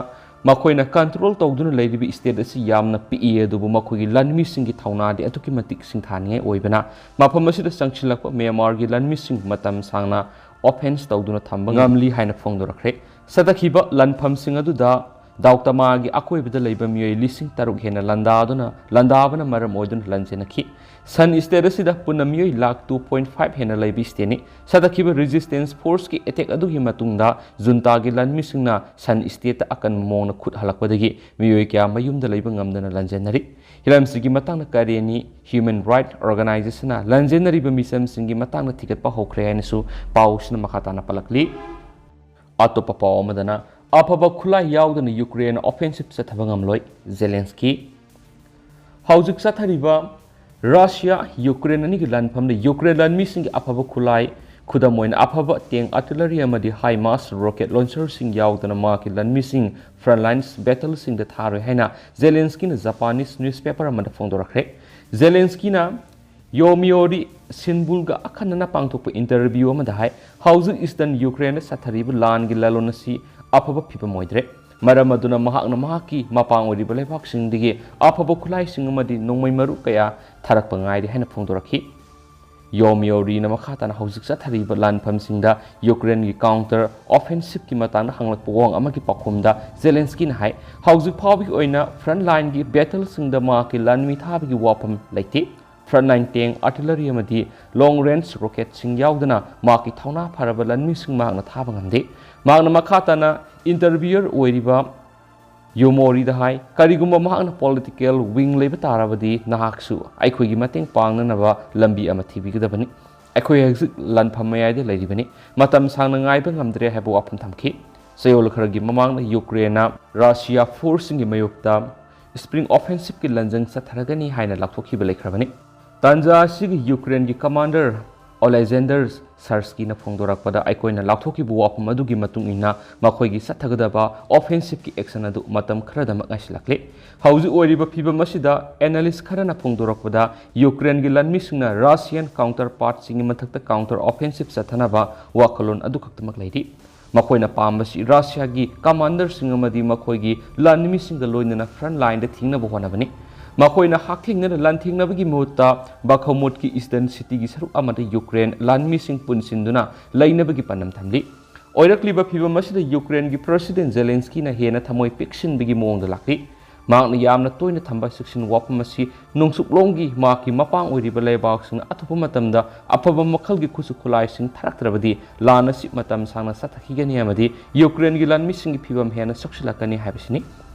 ꯃꯈꯣꯏꯅ ꯀꯟꯇ꯭ꯔꯣꯜ ꯇꯧꯗꯨꯅ ꯂꯩꯔꯤꯕ ꯁ꯭ꯇꯦꯠ ꯑꯁꯤ ꯌꯥꯝꯅ ꯄꯤꯛꯏ, ꯑꯗꯨꯕꯨ ꯃꯈꯣꯏꯒꯤ ꯂꯥꯟꯃꯤꯁꯤꯡꯒꯤ ꯊꯧꯅꯥꯗꯤ ꯑꯗꯨꯛꯀꯤ ꯃꯇꯤꯛ ꯁꯤꯡꯊꯥꯅꯤꯡꯉꯥꯏ ꯑꯣꯏꯕꯅ ꯃꯐꯝ ꯑꯁꯤꯗ ꯆꯪꯁꯤꯜꯂꯛꯄ ꯃ꯭ꯌꯥꯟꯃꯥꯔꯒꯤ ꯂꯥꯟꯃꯤꯁꯤꯡ ꯃꯇꯝ ꯁꯥꯡꯅ ꯑꯣꯐꯦꯟꯁ ꯇꯧꯗꯨꯅ ꯊꯝꯕ ꯉꯝꯂꯤ ꯍꯥꯏꯅ ꯐꯣꯡꯗꯣꯔꯛꯈ꯭ꯔꯦ꯫ ꯆꯠꯊꯈꯤꯕ ꯂꯥꯟꯐꯝꯁꯤꯡ ꯑꯗꯨꯗ ꯗꯥꯎꯇꯃꯥꯒꯤ ꯑꯀꯣꯏꯕꯗ ꯂꯩꯕ ꯃꯤꯑꯣꯏ ꯂꯤꯁꯤꯡ ꯇꯔꯨꯛ ꯍꯦꯟꯅ ꯂꯥꯟꯗꯥꯗꯨꯅ, ꯂꯥꯟꯗꯥꯕꯅ ꯃꯔꯝ ꯑꯣꯏꯗꯨꯅ ꯂꯥꯟꯖꯦꯟꯅꯈꯤ꯫ ꯁꯟ state ꯑꯁꯤꯗ ꯄꯨꯟꯅ ꯃꯤꯑꯣꯏ ꯂꯥꯈ two point five ꯍꯦꯟꯅ ꯂꯩꯕ stateꯅꯤ꯫ ꯁꯥꯊꯈꯤꯕ resistance forceꯀꯤ attack ꯑꯗꯨꯒꯤ ꯃꯇꯨꯡꯗ ꯖꯨꯟꯇꯥꯒꯤ ꯂꯥꯟꯃꯤꯁꯤꯡꯅ ꯁꯟ stateꯇ ꯑꯀꯟꯕ ꯃꯑꯣꯡꯗ ꯈꯨꯠ ꯍꯜꯂꯛꯄꯗꯒꯤ ꯃꯤꯑꯣꯏ ꯀꯌꯥ ꯃꯌꯨꯝꯗ ꯂꯩꯕ ꯉꯝꯗꯅ ꯂꯥꯟꯖꯦꯟꯅꯔꯤ꯫ ꯍꯤꯔꯝꯁꯤꯒꯤ ꯃꯇꯥꯡꯗ ꯀꯔꯦꯟꯅꯤ Human Rights Organizationꯅ ꯂꯥꯟꯖꯦꯟꯅꯔꯤꯕ ꯃꯤꯆꯝꯁꯤꯡꯒꯤ ꯃꯇꯥꯡꯗ ꯊꯤꯒꯠꯄ ꯍꯧꯈ꯭ꯔꯦ ꯍꯥꯏꯅꯁꯨ ꯄꯥꯎꯁꯤꯅ ꯃꯈꯥ ꯇꯥꯅ ꯄꯜꯂꯛꯂꯤ꯫ ꯑꯇꯣꯞꯄ ꯄꯥꯎ ꯑꯃꯗꯅ, ꯑꯐꯕ ꯈꯨꯠꯂꯥꯏ ꯌꯥꯎꯗꯅ ꯌꯨꯀ꯭ꯔꯦꯟ offensive ꯆꯠꯊꯕ ꯉꯝꯂꯣꯏ, ꯖꯦꯂꯦꯟꯁꯀꯤ꯫ ꯍꯧꯖꯤꯛ ꯆꯠꯊꯔꯤꯕ ꯔꯁꯤꯌꯥ ꯌꯨꯀ꯭ꯔꯦꯟ ꯑꯅꯤꯒꯤ ꯂꯥꯟꯐꯝꯗ ꯌꯨꯀ꯭ꯔꯦꯟ ꯂꯥꯟꯃꯤꯁꯤꯡꯒꯤ ꯑꯐꯕ ꯈꯨꯠꯂꯥꯏ, ꯈꯨꯗꯝ ꯑꯣꯏꯅ ꯑꯐꯕ tank artillery ꯑꯃꯗꯤ HIMARS rocket launcherꯁꯤꯡ ꯌꯥꯎꯗꯅ ꯃꯍꯥꯛꯀꯤ ꯂꯥꯟꯃꯤꯁꯤꯡ frontline battleꯁꯤꯡꯗ ꯊꯥꯔꯣꯏ ꯍꯥꯏꯅ ꯖꯦꯂꯦꯟꯁꯀꯤꯅ Japanese newspaper ꯑꯃꯗ ꯐꯣꯡꯗꯣꯔꯛꯈ꯭ꯔꯦ꯫ ꯖꯦꯂꯦꯟꯁꯀꯤꯅ ꯌꯣꯃꯤꯌꯣꯔꯤ ꯁꯤꯟꯕꯨꯜꯒ ꯑꯈꯟꯅꯅ ꯄꯥꯡꯊꯣꯛꯄ interview ꯑꯃꯗ ꯍꯥꯏ, ꯍꯧꯖꯤꯛ Eastern Ukraineꯗ ꯆꯠꯊꯔꯤꯕ ꯂꯥꯟꯒꯤ ꯂꯂꯣꯟ ꯑꯁꯤ ꯑꯐꯕ ꯐꯤꯕꯝ ꯑꯣꯏꯗ꯭ꯔꯦ꯫ ꯃꯔꯝ ꯑꯗꯨꯅ ꯃꯍꯥꯛꯅ ꯃꯍꯥꯛꯀꯤ ꯃꯄꯥꯡ ꯑꯣꯏꯔꯤꯕ ꯂꯩꯕꯥꯛꯁꯤꯡꯗꯒꯤ ꯑꯐꯕ ꯈꯨꯠꯂꯥꯏꯁꯤꯡ ꯑꯃꯗꯤ ꯅꯣꯡꯃꯩ ꯃꯔꯨ ꯀꯌꯥ ꯊꯥꯔꯛꯄ ꯉꯥꯏꯔꯤ ꯍꯥꯏꯅ ꯐꯣꯡꯗꯣꯔꯛꯈꯤ꯫ ꯌꯣꯃꯤꯌꯣꯔꯤꯅ ꯃꯈꯥ ꯇꯥꯅ ꯍꯧꯖꯤꯛ ꯆꯠꯊꯔꯤꯕ ꯂꯥꯟꯐꯝꯁꯤꯡꯗ ꯌꯨꯀ꯭ꯔꯦꯟꯒꯤ counter offensiveꯀꯤ ꯃꯇꯥꯡꯗ ꯍꯪꯂꯛꯄ ꯋꯥꯍꯪ ꯑꯃꯒꯤ ꯄꯥꯎꯈꯨꯝꯗ ꯖꯦꯂꯦꯟꯁꯀꯤꯅ ꯍꯥꯏ, ꯍꯧꯖꯤꯛ ꯐꯥꯎꯕꯒꯤ ꯑꯣꯏꯅ frontlineꯒꯤ battleꯁꯤꯡꯗ ꯃꯍꯥꯛꯀꯤ ꯂꯥꯟꯃꯤ ꯊꯥꯕꯒꯤ ꯋꯥꯐꯝ ꯂꯩꯇꯦ꯫ Frontline tank artillery ꯑꯃꯗꯤ long range rocketꯁꯤꯡ ꯌꯥꯎꯗꯅ ꯃꯍꯥꯛꯀꯤ ꯊꯧꯅꯥ ꯐꯔꯕ ꯂꯥꯟꯃꯤꯁꯤꯡ ꯃꯍꯥꯛꯅ ꯊꯥꯕ ꯉꯝꯗꯦ꯫ ꯃꯍꯥꯛꯅ ꯃꯈꯥ ꯇꯥꯅ interviewer ꯑꯣꯏꯔꯤꯕ ꯌꯣꯃꯣꯔꯤꯗ ꯍꯥꯏ, ꯀꯔꯤꯒꯨꯝꯕ ꯃꯍꯥꯛꯅ political wing ꯂꯩꯕ ꯇꯥꯔꯕꯗꯤ ꯅꯍꯥꯛꯁꯨ ꯑꯩꯈꯣꯏꯒꯤ ꯃꯇꯦꯡ ꯄꯥꯡꯅꯅꯕ ꯂꯝꯕꯤ ꯑꯃ ꯊꯤꯕꯤꯒꯗꯕꯅꯤ꯫ ꯑꯩꯈꯣꯏ ꯍꯧꯖꯤꯛ ꯂꯥꯟꯐꯝ ꯃꯌꯥꯏꯗ ꯂꯩꯔꯤꯕꯅꯤ꯫ ꯃꯇꯝ ꯁꯥꯡꯅ ꯉꯥꯏꯕ ꯉꯝꯗ꯭ꯔꯦ ꯍꯥꯏꯕ ꯋꯥꯐꯝ ꯊꯝꯈꯤ꯫ ꯆꯌꯣꯜ ꯈꯔꯒꯤ ꯃꯃꯥꯡꯗ ꯌꯨꯀ꯭ꯔꯦꯟꯅ ꯔꯁꯤꯌꯥ forceꯁꯤꯡꯒꯤ ꯃꯥꯌꯣꯛꯇ spring offensiveꯀꯤ ꯂꯥꯟꯖꯪ ꯆꯠꯊꯔꯒꯅꯤ ꯍꯥꯏꯅ ꯂꯥꯎꯊꯣꯛꯈꯤꯕ ꯂꯩꯈ꯭ꯔꯕꯅꯤ꯫ ꯇꯥꯟꯖꯥ ꯑꯁꯤꯒꯤ ꯌꯨꯀ꯭ꯔꯦꯟꯒꯤ commander Oleksandr Syrskina ꯐꯣꯡꯗꯣꯔꯛꯄꯗ, ꯑꯩꯈꯣꯏꯅ ꯂꯥꯎꯊꯣꯛꯈꯤꯕ ꯋꯥꯐꯝ ꯑꯗꯨꯒꯤ ꯃꯇꯨꯡ ꯏꯟꯅ ꯃꯈꯣꯏꯒꯤ ꯆꯠꯊꯒꯗꯕ offensiveꯀꯤ action ꯑꯗꯨ ꯃꯇꯝ ꯈꯔꯗꯃꯛ ꯉꯥꯏꯁꯤꯜꯂꯛꯂꯤ꯫ ꯍꯧꯖꯤꯛ ꯑꯣꯏꯔꯤꯕ ꯐꯤꯕꯝ ꯑꯁꯤꯗ analyst ꯈꯔꯅ ꯐꯣꯡꯗꯣꯔꯛꯄꯗ, ꯌꯨꯀ꯭ꯔꯦꯟꯒꯤ ꯂꯥꯟꯃꯤꯁꯤꯡꯅ Russian counterpartꯁꯤꯡꯒꯤ ꯃꯊꯛꯇ counter offensive ꯆꯠꯊꯅꯕ ꯋꯥꯈꯜꯂꯣꯟ ꯑꯗꯨꯈꯛꯇꯃꯛ ꯂꯩꯔꯤ꯫ ꯃꯈꯣꯏꯅ ꯄꯥꯝꯕꯁꯤ ꯔꯁꯤꯌꯥꯒꯤ commanderꯁꯤꯡ ꯑꯃꯗꯤ ꯃꯈꯣꯏꯒꯤ ꯂꯥꯟꯃꯤꯁꯤꯡꯒ ꯂꯣꯏꯅꯅ frontlineꯗ ꯊꯦꯡꯅꯕ ꯍꯣꯠꯅꯕꯅꯤ꯫ ꯃꯈꯣꯏꯅ ꯍꯛꯊꯦꯡꯅꯅ ꯂꯥꯟꯊꯦꯡꯅꯕꯒꯤ ꯃꯍꯨꯠꯇ ꯕꯥꯈꯃꯨꯠꯀꯤ eastern cityꯒꯤ ꯁꯔꯨꯛ ꯑꯃꯗ ꯌꯨꯀ꯭ꯔꯦꯟ ꯂꯥꯟꯃꯤꯁꯤꯡ ꯄꯨꯟꯁꯤꯟꯗꯨꯅ ꯂꯩꯅꯕꯒꯤ ꯄꯥꯟꯗꯝ ꯊꯝꯂꯤ꯫ ꯑꯣꯏꯔꯛꯂꯤꯕ ꯐꯤꯚꯝ ꯑꯁꯤꯗ ꯌꯨꯀ꯭ꯔꯦꯟꯒꯤ ꯄ꯭ꯔꯁꯤꯗꯦꯟ ꯖꯦꯂꯦꯟꯁꯀꯤꯅ ꯍꯦꯟꯅ ꯊꯃꯣꯏ ꯄꯤꯛꯁꯤꯟꯕꯒꯤ ꯃꯑꯣꯡꯗ ꯂꯥꯛꯂꯤ꯫ ꯃꯍꯥꯛꯅ ꯌꯥꯝꯅ ꯇꯣꯏꯅ ꯊꯝꯕ ꯆꯦꯛꯁꯤꯟ ꯋꯥꯐꯝ ꯑꯁꯤ ꯅꯣꯡꯆꯨꯞꯂꯣꯝꯒꯤ ꯃꯍꯥꯛꯀꯤ ꯃꯄꯥꯡ ꯑꯣꯏꯔꯤꯕ ꯂꯩꯕꯥꯛꯁꯤꯡꯅ ꯑꯊꯨꯕ ꯃꯇꯝꯗ ꯑꯐꯕ ꯃꯈꯜꯒꯤ ꯈꯨꯠꯁꯨ ꯈꯨꯠꯂꯥꯏꯁꯤꯡ ꯊꯥꯔꯛꯇ꯭ꯔꯕꯗꯤ ꯂꯥꯟ ꯑꯁꯤ ꯃꯇꯝ ꯁꯥꯡꯅ ꯆꯠꯊꯈꯤꯒꯅꯤ ꯑꯃꯗꯤ ꯌꯨꯀ꯭ꯔꯦꯟꯒꯤ ꯂꯥꯟꯃꯤꯁꯤꯡꯒꯤ ꯐꯤꯚꯝ ꯍꯦꯟꯅ ꯁꯣꯛꯆꯤꯜꯂꯛꯀꯅꯤ ꯍꯥꯏꯕꯁꯤꯅꯤ꯫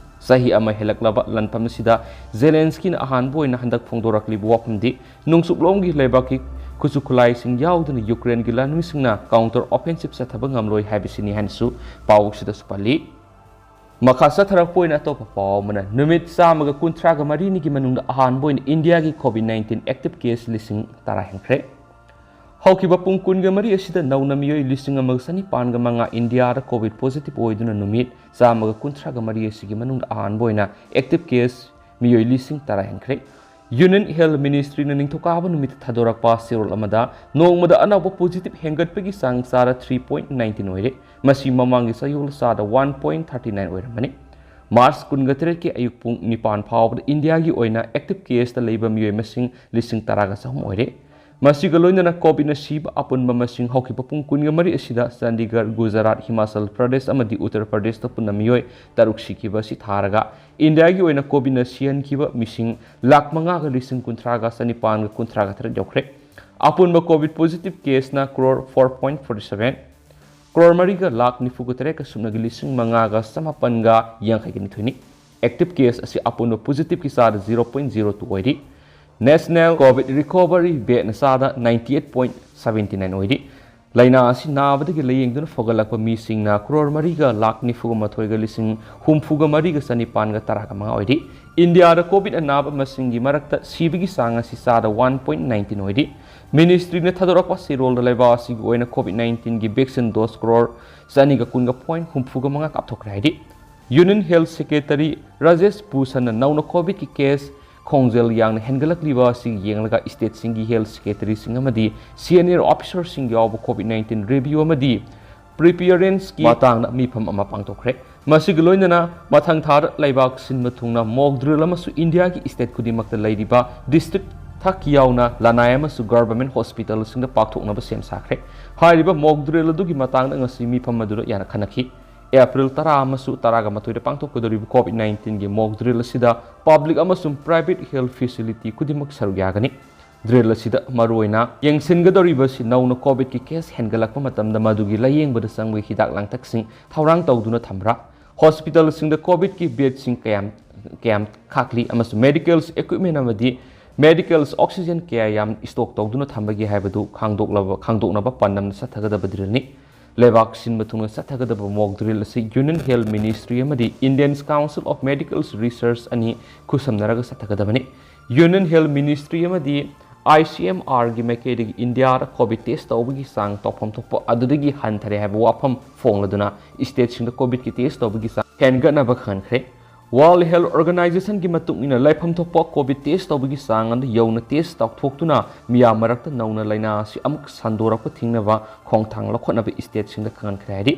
ꯆꯍꯤ ꯑꯃ ꯍꯦꯜꯂꯛꯂꯕ ꯂꯥꯟꯐꯝ ꯑꯁꯤꯗ ꯖꯦꯂꯦꯟꯁꯀꯤꯅ ꯑꯍꯥꯟꯕ ꯑꯣꯏꯅ ꯍꯟꯗꯛ ꯐꯣꯡꯗꯣꯔꯛꯂꯤꯕ ꯋꯥꯐꯝꯗꯤ ꯅꯣꯡꯆꯨꯞꯂꯣꯝꯒꯤ ꯂꯩꯕꯥꯛꯀꯤ ꯈꯨꯠꯁꯨ ꯈꯨꯠꯂꯥꯏꯁꯤꯡ ꯌꯥꯎꯗꯅ ꯌꯨꯀ꯭ꯔꯦꯟꯒꯤ ꯂꯥꯟꯃꯤꯁꯤꯡꯅ counter offensive ꯆꯠꯊꯕ ꯉꯝꯂꯣꯏ ꯍꯥꯏꯕꯁꯤꯅꯤ ꯍꯥꯏꯅꯁꯨ ꯄꯥꯎꯁꯤꯗꯁꯨ ꯄꯜꯂꯤ꯫ ꯃꯈꯥ ꯆꯠꯊꯔꯛꯄ ꯑꯣꯏꯅ ꯑꯇꯣꯞꯄ ꯄꯥꯎ ꯑꯃꯅ, ꯅꯨꯃꯤꯠ ꯆꯥꯝꯃꯒ ꯀꯨꯟꯊ꯭ꯔꯥꯒ ꯃꯔꯤꯅꯤꯒꯤ ꯃꯅꯨꯡꯗ ꯑꯍꯥꯟꯕ ꯑꯣꯏꯅ ꯏꯟꯗꯤꯌꯥꯒꯤ COVID nineteen active case ꯂꯤꯁꯤꯡ ꯇꯔꯥ ꯍꯦꯟꯈ꯭ꯔꯦ꯫ ꯍꯧꯈꯤꯕ ꯄꯨꯡ ꯀꯨꯟꯒ ꯃꯔꯤ ꯑꯁꯤꯗ ꯅꯧꯅ ꯃꯤꯑꯣꯏ ꯂꯤꯁꯤꯡ ꯑꯃꯒ ꯆꯅꯤꯄꯥꯟꯒ ꯃꯉꯥ ꯏꯟꯗꯤꯌꯥꯗ COVID positive ꯑꯣꯏꯗꯨꯅ ꯅꯨꯃꯤꯠ ꯆꯥꯝꯃꯒ ꯀꯨꯟꯊ꯭ꯔꯥꯒ ꯃꯔꯤ ꯑꯁꯤꯒꯤ ꯃꯅꯨꯡꯗ ꯑꯍꯥꯟꯕ ꯑꯣꯏꯅ active case ꯃꯤꯑꯣꯏ ꯂꯤꯁꯤꯡ ꯇꯔꯥ ꯍꯦꯟꯈ꯭ꯔꯦ꯫ Union Health Ministryꯅ ꯅꯤꯡꯊꯧꯀꯥꯕ ꯅꯨꯃꯤꯠꯇ ꯊꯥꯗꯣꯔꯛꯄ ꯆꯦꯔꯣꯜ ꯑꯃꯗ ꯅꯣꯡꯃꯗ ꯑꯅꯧꯕ positive ꯍꯦꯟꯒꯠꯄꯒꯤ ꯆꯥꯡ ꯆꯥꯗ three point nineteen ꯑꯣꯏꯔꯦ꯫ ꯃꯁꯤ ꯃꯃꯥꯡꯒꯤ ꯆꯌꯣꯜ ꯆꯥꯗ one point thirty nine ꯑꯣꯏꯔꯝꯕꯅꯤ꯫ ꯃꯥꯔꯆ ꯀꯨꯟꯒ ꯇꯔꯦꯠꯀꯤ ꯑꯌꯨꯛ ꯄꯨꯡ ꯅꯤꯄꯥꯟ ꯐꯥꯎꯕꯗ ꯏꯟꯗꯤꯌꯥꯒꯤ ꯑꯣꯏꯅ active caseꯇ ꯂꯩꯕ ꯃꯤꯑꯣꯏ ꯃꯁꯤꯡ ꯂꯤꯁꯤꯡ ꯇꯔꯥꯒ ꯆꯍꯨꯝ ꯑꯣꯏꯔꯦ꯫ ꯃꯁꯤꯒ ꯂꯣꯏꯅꯅ COVIDꯅ ꯁꯤꯕ ꯑꯄꯨꯟꯕ ꯃꯁꯤꯡ ꯍꯧꯈꯤꯕ ꯄꯨꯡ ꯀꯨꯟꯒ ꯃꯔꯤ ꯑꯁꯤꯗ ꯆꯥꯟꯗꯤꯒꯔ, ꯒꯨꯖꯔꯥꯠ, ꯍꯤꯃꯥꯆꯜ ꯄ꯭ꯔꯗꯦꯁ ꯑꯃꯗꯤ ꯎꯠꯇꯔ ꯄ꯭ꯔꯗꯦꯁꯇ ꯄꯨꯟꯅ ꯃꯤꯑꯣꯏ ꯇꯔꯨꯛ ꯁꯤꯈꯤꯕ ꯑꯁꯤ ꯊꯥꯔꯒ ꯏꯟꯗꯤꯌꯥꯒꯤ ꯑꯣꯏꯅ COVIDꯅ ꯁꯤꯍꯟꯈꯤꯕ ꯃꯤꯁꯤꯡ ꯂꯥꯈ ꯃꯉꯥꯒ ꯂꯤꯁꯤꯡ ꯀꯨꯟꯊ꯭ꯔꯥꯒ ꯆꯅꯤꯄꯥꯟꯒ ꯀꯨꯟꯊ꯭ꯔꯥꯒ ꯇꯔꯦꯠ ꯌꯧꯈ꯭ꯔꯦ꯫ ꯑꯄꯨꯟꯕ COVID positive caseꯅ crore four point forty seven, crore ꯃꯔꯤꯒ ꯂꯥꯈ ꯅꯤꯐꯨꯒ ꯇꯔꯦꯠꯀ ꯁꯨꯞꯅꯒꯤ ꯂꯤꯁꯤꯡ ꯃꯉꯥꯒ ꯆꯃꯥꯄꯟꯒ ꯌꯥꯡꯈꯩꯒ ꯅꯤꯊꯣꯏꯅꯤ꯫ Active case ꯑꯁꯤ ꯑꯄꯨꯟꯕ positiveꯀꯤ ꯆꯥꯗ zero point zero two ꯑꯣꯏꯔꯤ꯫ National COVID Recovery Rateꯅ ꯆꯥꯗ ninety eight point seventy nine ꯑꯣꯏꯔꯤ꯫ ꯂꯥꯏꯅꯥ ꯑꯁꯤ ꯅꯥꯕꯗꯒꯤ ꯂꯥꯌꯦꯡꯗꯨꯅ ꯐꯒꯠꯂꯛꯄ ꯃꯤꯁꯤꯡꯅ crore ꯃꯔꯤꯒ ꯂꯥꯈ ꯅꯤꯐꯨꯒ ꯃꯥꯊꯣꯏꯒ ꯂꯤꯁꯤꯡ ꯍꯨꯝꯐꯨꯒ ꯃꯔꯤꯒ ꯆꯅꯤꯄꯥꯟꯒ ꯇꯔꯥꯒ ꯃꯉꯥ ꯑꯣꯏꯔꯤ꯫ ꯏꯟꯗꯤꯌꯥꯗ COVID ꯑꯅꯥꯕ ꯃꯁꯤꯡꯒꯤ ꯃꯔꯛꯇ ꯁꯤꯕꯒꯤ ꯆꯥꯡ ꯑꯁꯤ ꯆꯥꯗ one point nineteen ꯑꯣꯏꯔꯤ꯫ Ministryꯅ ꯊꯥꯗꯣꯔꯛꯄ ꯆꯦꯔꯣꯜꯗ ꯂꯩꯕꯥꯛ ꯑꯁꯤꯒꯤ ꯑꯣꯏꯅ COVID nineteenꯒꯤ vaccine dose crore ꯆꯅꯤꯒ ꯀꯨꯟꯒ point ꯍꯨꯝꯐꯨꯒ ꯃꯉꯥ ꯀꯥꯞꯊꯣꯛꯈ꯭ꯔꯦ ꯍꯥꯏꯔꯤ꯫ Union Health Secretary ꯔꯥꯖꯦꯁ ꯚꯨꯁꯟꯅ ꯅꯧꯅ COVIDꯀꯤ case ꯈꯣꯡꯖꯦꯜ ꯌꯥꯡꯅ ꯍꯦꯟꯒꯠꯂꯛꯂꯤꯕ ꯑꯁꯤ ꯌꯦꯡꯂꯒ stateꯁꯤꯡꯒꯤ health secretaryꯁꯤꯡ ꯑꯃꯗꯤ senior officerꯁꯤꯡ ꯌꯥꯎꯕ COVID nineteen review ꯑꯃꯗꯤ preparednessꯀꯤ ꯃꯇꯥꯡꯗ ꯃꯤꯐꯝ ꯑꯃ ꯄꯥꯡꯊꯣꯛꯈ꯭ꯔꯦ꯫ ꯃꯁꯤꯒ ꯂꯣꯏꯅꯅ ꯃꯊꯪ ꯊꯥꯗ ꯂꯩꯕꯥꯛ ꯁꯤꯟꯕ ꯊꯨꯡꯅ mock drill ꯑꯃꯁꯨ ꯏꯟꯗꯤꯌꯥꯒꯤ state ꯈꯨꯗꯤꯡꯃꯛꯇ ꯂꯩꯔꯤꯕ district ꯊꯛꯀꯤ ꯌꯥꯎꯅ ꯂꯅꯥꯏ ꯑꯃꯁꯨꯡ ꯒꯚꯔꯟꯃꯦꯟꯠ ꯍꯣꯁꯄꯤꯇꯥꯜꯁꯤꯡꯗ ꯄꯥꯡꯊꯣꯛꯅꯕ ꯁꯦꯝ ꯁꯥꯈ꯭ꯔꯦ꯫ ꯍꯥꯏꯔꯤꯕ ꯃꯣꯛ ꯗ꯭ꯔꯤꯜ ꯑꯗꯨꯒꯤ ꯃꯇꯥꯡꯗ ꯉꯁꯤ ꯃꯤꯐꯝ ꯑꯗꯨꯗ ꯌꯥꯅꯈꯠꯅꯈꯤ꯫ ꯑꯦꯄ꯭ꯔꯤꯜ ꯇꯔꯥ ꯑꯃꯁꯨꯡ ꯇꯔꯥꯃꯥꯊꯣꯏꯗ ꯄꯥꯡꯊꯣꯛꯀꯗꯧꯔꯤꯕ ꯀꯣꯚꯤꯗ ꯅꯥꯏꯟꯇꯤꯟꯒꯤ ꯃꯣꯛ ꯗ꯭ꯔꯤꯜ ꯑꯁꯤꯗ ꯄꯕ꯭ꯂꯤꯛ ꯑꯃꯁꯨꯡ ꯄ꯭ꯔꯥꯏꯚꯦꯠ ꯍꯦꯜꯊ ꯐꯦꯁꯤꯂꯤꯇꯤ ꯈꯨꯗꯤꯡꯃꯛ ꯁꯔꯨꯛ ꯌꯥꯒꯅꯤ꯫ ꯗ꯭ꯔꯤꯜ ꯑꯁꯤꯗ ꯃꯔꯨꯑꯣꯏꯅ ꯌꯦꯡꯁꯤꯟꯒꯗꯧꯔꯤꯕꯁꯤ ꯅꯧꯅ ꯀꯣꯚꯤꯗꯀꯤ ꯀꯦꯁ ꯍꯦꯟꯒꯠꯂꯛꯄ ꯃꯇꯝꯗ ꯃꯗꯨꯒꯤ ꯂꯥꯌꯦꯡꯕꯗ ꯆꯪꯕꯒꯤ ꯍꯤꯗꯥꯛ ꯂꯥꯡꯊꯛꯁꯤꯡ ꯊꯧꯔꯥꯡ ꯇꯧꯗꯨꯅ ꯊꯝꯕ꯭ꯔꯥ, ꯍꯣꯁꯄꯤꯇꯥꯜꯁꯤꯡꯗ ꯀꯣꯚꯤꯗꯀꯤ ꯕꯦꯗꯁꯤꯡ ꯀꯌꯥꯝ ꯀꯌꯥꯝ ꯈꯥꯛꯂꯤ ꯑꯃꯁꯨꯡ ꯃꯦꯗꯤꯀꯦꯜ ꯏꯀ꯭ꯋꯤꯞꯃꯦꯟ ꯑꯃꯗꯤ ꯃꯦꯗꯤꯀꯦꯜ ꯑꯣꯛꯁꯤꯖꯦꯟ ꯀꯌꯥ ꯌꯥꯝ ꯁ꯭ꯇꯣꯛ ꯇꯧꯗꯨꯅ ꯊꯝꯕꯒꯦ ꯍꯥꯏꯕꯗꯨ ꯈꯥꯡꯗꯣꯛꯂꯕ ꯈꯥꯡꯗꯣꯛꯅꯕ ꯄꯥꯟꯗꯝꯗ ꯆꯠꯊꯒꯗꯕ ꯗ꯭ꯔꯤꯜꯅꯤ꯫ ꯂꯩꯕꯥꯛ ꯁꯤꯟꯕ ꯊꯨꯡꯅ ꯆꯠꯊꯒꯗꯕ ꯃꯣꯛ ꯗ꯭ꯔꯤꯜ ꯑꯁꯤ ꯌꯨꯅꯤꯌꯟ ꯍꯦꯜꯊ ꯃꯤꯅꯤꯁꯇ꯭ꯔꯤ ꯑꯃꯗꯤ ꯏꯟꯗꯤꯌꯟ ꯀꯥꯎꯟꯁꯤꯜ ꯑꯣꯐ ꯃꯦꯗꯤꯀꯦꯜ ꯔꯤꯁꯔꯁ ꯑꯅꯤ ꯈꯨꯠꯁꯝꯅꯔꯒ ꯆꯠꯊꯒꯗꯕꯅꯤ꯫ ꯌꯨꯅꯤꯌꯟ ꯍꯦꯜꯊ ꯃꯤꯅꯤꯁꯇ꯭ꯔꯤ ꯑꯃꯗꯤ ꯑꯥꯏ ꯁꯤ ꯑꯦꯝ ꯑꯥꯔꯒꯤ ꯃꯥꯏꯀꯩꯗꯒꯤ ꯏꯟꯗꯤꯌꯥꯗ ꯀꯣꯚꯤꯗ ꯇꯦꯁ ꯇꯧꯕꯒꯤ ꯆꯥꯡ ꯇꯧꯐꯝ ꯊꯣꯛꯄ ꯑꯗꯨꯗꯒꯤ ꯍꯟꯊꯔꯦ ꯍꯥꯏꯕ ꯋꯥꯐꯝ ꯐꯣꯡꯂꯗꯨꯅ ꯁ꯭ꯇꯦꯠꯁꯤꯡꯗ ꯀꯣꯚꯤꯗꯀꯤ ꯇꯦꯁ ꯇꯧꯕꯒꯤ ꯆꯥꯡ ꯍꯦꯟꯒꯠꯅꯕ ꯈꯪꯍꯟꯈ꯭ꯔꯦ꯫ ꯋꯥꯔꯜꯗ ꯍꯦꯜꯊ ꯑꯣꯔꯒꯅꯥꯏꯖꯦꯁꯟꯒꯤ ꯃꯇꯨꯡ ꯏꯟꯅ ꯂꯩꯐꯝ ꯊꯣꯛꯄ ꯀꯣꯚꯤꯗ ꯇꯦꯁ ꯇꯧꯕꯒꯤ ꯆꯥꯡ ꯑꯗꯨ ꯌꯧꯅ ꯇꯦꯁ ꯇꯧꯊꯣꯛꯇꯨꯅ ꯃꯤꯌꯥꯝ ꯃꯔꯛꯇ ꯅꯧꯅ ꯂꯥꯏꯅꯥ ꯑꯁꯤ ꯑꯃꯨꯛ ꯁꯟꯗꯣꯔꯛꯄ ꯊꯤꯡꯅꯕ ꯈꯣꯡꯊꯥꯡ ꯂꯧꯈꯠꯅꯕ ꯁ꯭ꯇꯦꯠꯁꯤꯡꯗ ꯈꯪꯍꯟꯈ꯭ꯔꯦ ꯍꯥꯏꯔꯤ꯫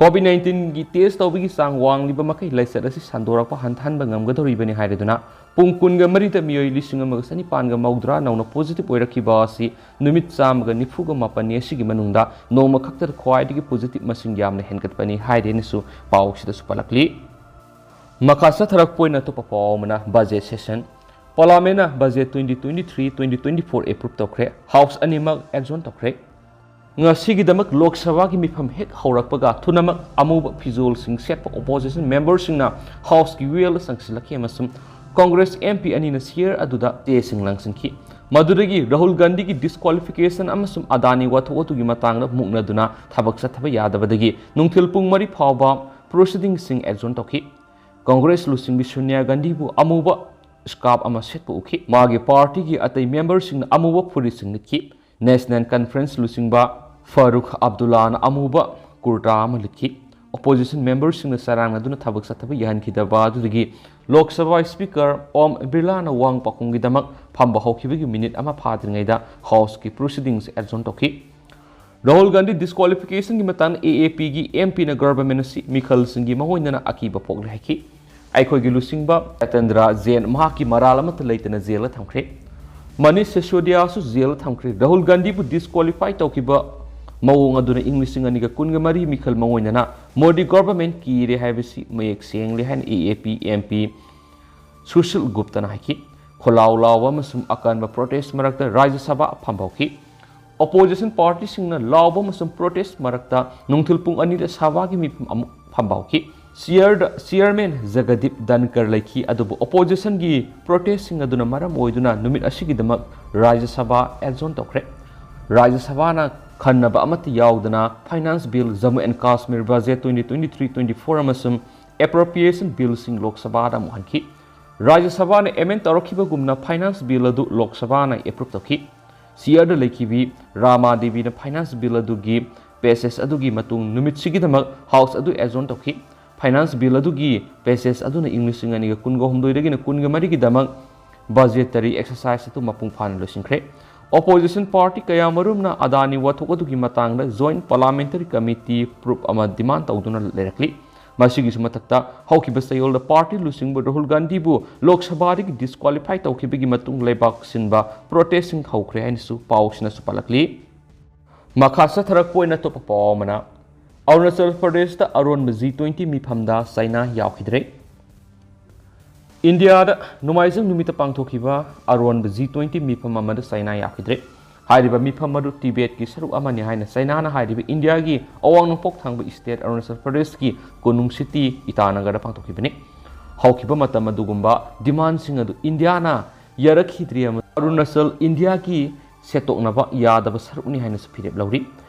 ꯀꯣꯚꯤꯗ ꯅꯥꯏꯟꯇꯤꯟꯒꯤ ꯇꯦꯁ ꯇꯧꯕꯒꯤ ꯆꯥꯡ ꯋꯥꯡꯂꯤꯕ ꯃꯈꯩ ꯂꯥꯏꯆꯠ ꯑꯁꯤ ꯁꯟꯗꯣꯔꯛꯄ ꯍꯟꯊꯍꯟꯕ ꯉꯝꯒꯗꯧꯔꯤꯕꯅꯤ ꯍꯥꯏꯔꯗꯨꯅ ꯄꯨꯡ ꯀꯨꯟꯒ ꯃꯔꯤꯗ ꯃꯤꯑꯣꯏ ꯂꯤꯁꯤꯡ ꯑꯃꯒ ꯆꯅꯤꯄꯥꯟꯒ ꯃꯧꯗ꯭ꯔꯥ ꯅꯧꯅ ꯄꯣꯖꯤꯇꯤꯚ ꯑꯣꯏꯔꯛꯈꯤꯕ ꯑꯁꯤ ꯅꯨꯃꯤꯠ ꯆꯥꯝꯃꯒ ꯅꯤꯐꯨꯒ ꯃꯥꯄꯟꯅꯤ꯫ ꯑꯁꯤꯒꯤ ꯃꯅꯨꯡꯗ ꯅꯣꯡꯃ ꯈꯛꯇꯗ ꯈ꯭ꯋꯥꯏꯗꯒꯤ ꯄꯣꯖꯤꯇꯤꯚ ꯃꯁꯤꯡ ꯌꯥꯝꯅ ꯍꯦꯟꯒꯠꯄꯅꯤ ꯍꯥꯏꯔꯦꯅꯁꯨ ꯄꯥꯎꯁꯤꯗꯁꯨ ꯄꯜꯂꯛꯂꯤ꯫ ꯃꯈꯥ ꯆꯠꯊꯔꯛꯄ ꯑꯣꯏꯅ ꯑꯇꯣꯞꯄ ꯄꯥꯎ ꯑꯃꯅ ꯕꯖꯦꯠ ꯁꯦꯁꯟ꯫ ꯄꯥꯔꯂꯤꯌꯥꯃꯦꯟꯠꯅ budget twenty twenty three twenty twenty four approve ꯇꯧꯈ꯭ꯔꯦ꯫ ꯍꯥꯎꯁ ꯑꯅꯤꯃꯛ ꯑꯦꯗꯖꯣꯔꯟ ꯇꯧꯈ꯭ꯔꯦ꯫ ꯉꯁꯤꯒꯤꯗꯃꯛ ꯂꯣꯛ ꯁꯚꯥꯒꯤ ꯃꯤꯐꯝ ꯍꯦꯛ ꯍꯧꯔꯛꯄꯒ ꯊꯨꯅꯃꯛ ꯑꯃꯨꯕ ꯐꯤꯖꯣꯜꯁꯤꯡ ꯁꯦꯠꯄ ꯑꯣꯄꯣꯖꯤꯁꯟ ꯃꯦꯝꯕꯔꯁꯤꯡꯅ ꯍꯥꯎꯁꯀꯤ ꯋꯦꯜꯗ ꯆꯪꯁꯤꯜꯂꯛꯈꯤ ꯑꯃꯁꯨꯡ ꯀꯣꯡꯒ꯭ꯔꯦꯁ ꯑꯦꯝ ꯄꯤ ꯑꯅꯤꯅ ꯆꯤꯌꯔ ꯑꯗꯨꯗ ꯆꯦꯁꯤꯡ ꯂꯪꯁꯤꯟꯈꯤ꯫ ꯃꯗꯨꯗꯒꯤ ꯔꯥꯍꯨꯜ ꯒꯥꯟꯙꯤꯒꯤ ꯗꯤꯁꯀ꯭ꯋꯥꯂꯤꯐꯤꯀꯦꯁꯟ ꯑꯃꯁꯨꯡ ꯑꯗꯥꯅꯤ ꯋꯥꯊꯣꯛ ꯑꯗꯨꯒꯤ ꯃꯇꯥꯡꯗ ꯃꯨꯛꯅꯗꯨꯅ ꯊꯕꯛ ꯆꯠꯊꯕ ꯌꯥꯗꯕꯗꯒꯤ ꯅꯨꯡꯊꯤꯜ ꯄꯨꯡ ꯃꯔꯤ ꯐꯥꯎꯕ ꯄ꯭ꯔꯣꯁꯤꯗꯤꯡꯁꯤꯡ ꯑꯦꯗꯖꯣꯔꯟ ꯇꯧꯈꯤ꯫ ꯀꯣꯡꯒ꯭ꯔꯦꯁ ꯂꯨꯆꯤꯡꯕꯤ ꯁꯣꯅꯤꯌꯥ ꯒꯥꯟꯙꯤꯕꯨ ꯑꯃꯨꯕ ꯁ꯭ꯀꯥꯔꯐ ꯑꯃ ꯁꯦꯠꯄ ꯎꯈꯤ꯫ ꯃꯥꯒꯤ ꯄꯥꯔꯇꯤꯒꯤ ꯑꯇꯩ ꯃꯦꯝꯕꯔꯁꯤꯡꯅ ꯑꯃꯨꯕ ꯐꯨꯔꯤꯠꯁꯤꯡ ꯂꯤꯠꯈꯤ꯫ ꯅꯦꯁꯅꯦꯜ ꯀꯟꯐꯔꯦꯟꯁ ꯂꯨꯆꯤꯡꯕ ꯐꯥꯔꯨꯈ ꯑꯕꯗꯨꯜꯂꯥꯅ ꯑꯃꯨꯕ ꯀꯨꯔꯇꯥ ꯑꯃ ꯂꯤꯠꯈꯤ꯫ ꯑꯣꯄꯣꯖꯤꯁꯟ ꯃꯦꯝꯕꯔꯁꯤꯡꯅ ꯆꯔꯥꯡꯅꯗꯨꯅ ꯊꯕꯛ ꯆꯠꯊꯕ ꯌꯥꯍꯟꯈꯤꯗꯕ ꯑꯗꯨꯗꯒꯤ ꯂꯣꯛ ꯁꯚꯥ ꯁ꯭ꯄꯤꯀꯔ ꯑꯣꯝ ꯕꯤꯔꯂꯥꯅ ꯋꯥ ꯄꯥꯎꯈꯨꯝꯒꯤꯗꯃꯛ ꯐꯝꯕ ꯍꯧꯈꯤꯕꯒꯤ ꯃꯤꯅꯤꯠ ꯑꯃ ꯐꯥꯗ꯭ꯔꯤꯉꯩꯗ ꯍꯥꯎꯁꯀꯤ ꯄ꯭ꯔꯣꯁꯤꯗꯤꯡꯁ ꯑꯦꯗꯖꯣꯔꯟ ꯇꯧꯈꯤ꯫ ꯔꯥꯍꯨꯜ ꯒꯥꯟꯙꯤ ꯗꯤꯁꯀ꯭ꯋꯥꯂꯤꯐꯤꯀꯦꯁꯟꯒꯤ ꯃꯇꯥꯡꯗ ꯑꯦ ꯑꯦ ꯄꯤꯒꯤ ꯑꯦꯝ ꯄꯤꯅ ꯒꯚꯔꯟꯃꯦꯟꯠ ꯑꯁꯤ ꯃꯤꯈꯜꯁꯤꯡꯒꯤ ꯃꯥꯡꯑꯣꯏꯅꯅ ꯑꯀꯤꯕ ꯄꯣꯛꯂꯦ ꯍꯥꯏꯈꯤ꯫ ꯑꯩꯈꯣꯏꯒꯤ ꯂꯨꯆꯤꯡꯕ ꯁꯇꯦꯟꯗ꯭ꯔ ꯖꯦꯟ ꯃꯍꯥꯛꯀꯤ ꯃꯔꯥꯜ ꯑꯃꯠꯇ ꯂꯩꯇꯅ ꯖꯦꯜꯗ ꯊꯝꯈ꯭ꯔꯦ꯫ ꯃꯅꯤꯁ ꯁꯤꯁꯣꯗꯤꯌꯥꯁꯨ ꯖꯦꯜꯗ ꯊꯝꯈ꯭ꯔꯦ꯫ ꯔꯥꯍꯨꯜ ꯒꯥꯟꯙꯤꯕꯨ ꯗꯤꯁꯀ꯭ꯋꯥꯂꯤꯐꯥꯏ ꯇꯧꯈꯤꯕ ꯃꯑꯣꯡ ꯑꯗꯨꯅ ꯏꯪ ꯂꯤꯁꯤꯡ ꯑꯅꯤꯒ ꯀꯨꯟꯒ ꯃꯔꯤ ꯃꯤꯈꯜ ꯃꯉꯣꯏꯅꯅ ꯃꯣꯗꯤ ꯒꯣꯚꯔꯟꯃꯦꯟꯠ ꯀꯤꯔꯦ ꯍꯥꯏꯕꯁꯤ ꯃꯌꯦꯛ ꯁꯦꯡꯂꯦ ꯍꯥꯏꯅ ꯑꯦ ꯑꯦ ꯄꯤ ꯑꯦꯝ ꯄꯤ ꯁꯨꯁꯤꯜ ꯒꯨꯞꯇꯅ ꯍꯥꯏꯈꯤ꯫ ꯈꯣꯜꯂꯥꯎ ꯂꯥꯎꯕ ꯑꯃꯁꯨꯡ ꯑꯀꯟꯕ ꯄ꯭ꯔꯣꯇꯦꯁ ꯃꯔꯛꯇ ꯔꯥꯖ꯭ꯌ ꯁꯚꯥ ꯐꯝꯕ ꯍꯧꯈꯤ꯫ ꯑꯣꯄꯣꯖꯤꯁꯟ ꯄꯥꯔꯇꯤꯁꯤꯡꯅ ꯂꯥꯎꯕ ꯑꯃꯁꯨꯡ ꯄ꯭ꯔꯣꯇꯦꯁ ꯃꯔꯛꯇ ꯅꯨꯡꯊꯤꯜ ꯄꯨꯡ ꯑꯅꯤꯗ ꯁꯚꯥꯒꯤ ꯃꯤꯐꯝ ꯑꯃꯨꯛ ꯐꯝꯕ ꯍꯧꯈꯤ꯫ ꯆꯤꯌꯔꯗ ꯆꯤꯌꯔꯃꯦꯟ ꯖꯒꯗꯤꯞ ꯙꯟꯀꯔ ꯂꯩꯈꯤ, ꯑꯗꯨꯕꯨ ꯑꯣꯄꯣꯖꯤꯁꯟꯒꯤ ꯄ꯭ꯔꯣꯇꯦꯁꯁꯤꯡ ꯑꯗꯨꯅ ꯃꯔꯝ ꯑꯣꯏꯗꯨꯅ ꯅꯨꯃꯤꯠ ꯑꯁꯤꯒꯤꯗꯃꯛ ꯔꯥꯖ꯭ꯌ ꯁꯚꯥ ꯑꯦꯖꯣꯔꯟ ꯇꯧꯈ꯭ꯔꯦ꯫ ꯔꯥꯖ꯭ꯌ ꯁꯚꯥꯅ ꯈꯟꯅꯕ ꯑꯃꯠꯇ ꯌꯥꯎꯗꯅ finance bill, Jammu and Kashmir budget twenty twenty three twenty four ꯑꯃꯁꯨꯡ ꯑꯦꯄ꯭ꯔꯣꯄ꯭ꯔꯤꯌꯦꯁꯟ ꯕꯤꯜꯁꯤꯡ ꯂꯣꯛ ꯁꯚꯥꯗ ꯑꯃꯨꯛ ꯍꯟꯈꯤ꯫ ꯔꯥꯖ꯭ꯌ ꯁꯚꯥꯅ ꯑꯦꯃꯦꯟ ꯇꯧꯔꯛꯈꯤꯕꯒꯨꯝꯅ ꯐꯥꯏꯅꯥꯟꯁ ꯕꯤꯜ ꯑꯗꯨ ꯂꯣꯛ ꯁꯚꯥꯅ ꯑꯦꯄ꯭ꯔꯨꯞ ꯇꯧꯈꯤ꯫ ꯆꯤꯌꯔꯗ ꯂꯩꯈꯤꯕꯤ ꯔꯥꯃꯥ ꯗꯦꯕꯤꯅ ꯐꯥꯏꯅꯥꯟꯁ ꯕꯤꯜ ꯑꯗꯨꯒꯤ ꯄꯦꯁꯦꯖ ꯑꯗꯨꯒꯤ ꯃꯇꯨꯡ ꯅꯨꯃꯤꯠꯁꯤꯒꯤꯗꯃꯛ ꯍꯥꯎꯁ ꯑꯗꯨ ꯑꯦꯖꯣꯔꯟ ꯇꯧꯈꯤ꯫ ꯐꯥꯏꯅꯥꯟꯁ ꯕꯤꯜ ꯑꯗꯨꯒꯤ ꯄꯦꯁꯦꯖ ꯑꯗꯨꯅ ꯏꯪ ꯂꯤꯁꯤꯡ ꯑꯅꯤꯒ ꯀꯨꯟꯒ ꯍꯨꯝꯗꯣꯏꯗꯒꯤꯅ ꯀꯨꯟꯒ ꯃꯔꯤꯒꯤꯗꯃꯛ ꯕꯖꯦꯇꯔꯤ ꯑꯦꯛꯁꯔꯁꯥꯏꯖ ꯑꯗꯨ ꯃꯄꯨꯡ ꯐꯥꯅ ꯂꯣꯏꯁꯤꯟꯈ꯭ꯔꯦ꯫ ꯑꯣꯄꯣꯖꯤꯁꯟ ꯄꯥꯔꯇꯤ ꯀꯌꯥꯃꯔꯨꯝꯅ ꯑꯗꯥꯅꯤ ꯋꯥꯊꯣꯛ ꯑꯗꯨꯒꯤ ꯃꯇꯥꯡꯗ ꯖꯣꯏꯟꯠ ꯄꯥꯔꯂꯤꯌꯥꯃꯦꯟꯇꯔꯤ ꯀꯃꯤꯇꯤ ꯄ꯭ꯔꯨꯞ ꯑꯃ ꯗꯤꯃꯥꯟ ꯇꯧꯗꯨꯅ ꯂꯩꯔꯛꯂꯤ꯫ ꯃꯁꯤꯒꯤꯁꯨ ꯃꯊꯛꯇ, ꯍꯧꯈꯤꯕ ꯆꯌꯣꯜꯗ ꯄꯥꯔꯇꯤ ꯂꯨꯆꯤꯡꯕ ꯔꯥꯍꯨꯜ ꯒꯥꯟꯙꯤꯕꯨ ꯂꯣꯛ ꯁꯚꯥꯗꯒꯤ ꯗꯤꯁꯀ꯭ꯋꯥꯂꯤꯐꯥꯏ ꯇꯧꯈꯤꯕꯒꯤ ꯃꯇꯨꯡ ꯂꯩꯕꯥꯛ ꯁꯤꯟꯕ ꯄ꯭ꯔꯣꯇꯦꯁꯁꯤꯡ ꯍꯧꯈ꯭ꯔꯦ ꯍꯥꯏꯅꯁꯨ ꯄꯥꯎꯁꯤꯅꯁꯨ ꯄꯜꯂꯛꯂꯤ꯫ ꯃꯈꯥ ꯆꯠꯊꯔꯛꯄ ꯑꯣꯏꯅ ꯑꯇꯣꯞꯄ ꯄꯥꯎ ꯑꯃꯅ, ꯑꯔꯨꯅꯥꯆꯜ ꯄ꯭ꯔꯗꯦꯁꯇ ꯑꯔꯣꯟꯕ ꯖꯤ ꯇ꯭ꯋꯦꯟꯇꯤ ꯃꯤꯐꯝꯗ ꯆꯥꯏꯅꯥ ꯌꯥꯎꯈꯤꯗ꯭ꯔꯦ꯫ ꯏꯟꯗꯤꯌꯥꯗ ꯅꯣꯡꯃꯥꯏꯖꯤꯡ ꯅꯨꯃꯤꯠꯇ ꯄꯥꯡꯊꯣꯛꯈꯤꯕ ꯑꯔꯣꯟꯕ ꯖꯤ ꯇ꯭ꯋꯦꯟꯇꯤ ꯃꯤꯐꯝ ꯑꯃꯗ ꯆꯥꯏꯅꯥ ꯌꯥꯎꯈꯤꯗ꯭ꯔꯦ꯫ ꯍꯥꯏꯔꯤꯕ ꯃꯤꯐꯝ ꯑꯗꯨ ꯇꯤꯕꯦꯠꯀꯤ ꯁꯔꯨꯛ ꯑꯃꯅꯤ ꯍꯥꯏꯅ ꯆꯥꯏꯅꯥꯅ ꯍꯥꯏꯔꯤꯕ ꯏꯟꯗꯤꯌꯥꯒꯤ ꯑꯋꯥꯡ ꯅꯣꯡꯄꯣꯛ ꯊꯪꯕ ꯁ꯭ꯇꯦꯠ ꯑꯔꯨꯅꯥꯆꯜ ꯄ꯭ꯔꯗꯦꯁꯀꯤ ꯀꯣꯅꯨꯡ ꯁꯤꯇꯤ ꯏꯇꯥꯅꯒꯔꯗ ꯄꯥꯡꯊꯣꯛꯈꯤꯕꯅꯤ꯫ ꯍꯧꯈꯤꯕ ꯃꯇꯝ ꯑꯗꯨꯒꯨꯝꯕ ꯗꯤꯃꯥꯟꯁꯤꯡ ꯑꯗꯨ ꯏꯟꯗꯤꯌꯥꯅ ꯌꯥꯔꯛꯈꯤꯗ꯭ꯔꯤ ꯑꯃꯁꯨꯡ ꯑꯔꯨꯅꯥꯆꯜ ꯏꯟꯗꯤꯌꯥꯒꯤ ꯁꯦꯠꯇꯣꯛꯅꯕ ꯌꯥꯗꯕ ꯁꯔꯨꯛꯅꯤ ꯍꯥꯏꯅꯁꯨ ꯐꯤꯔꯦꯞ ꯂꯧꯔꯤ꯫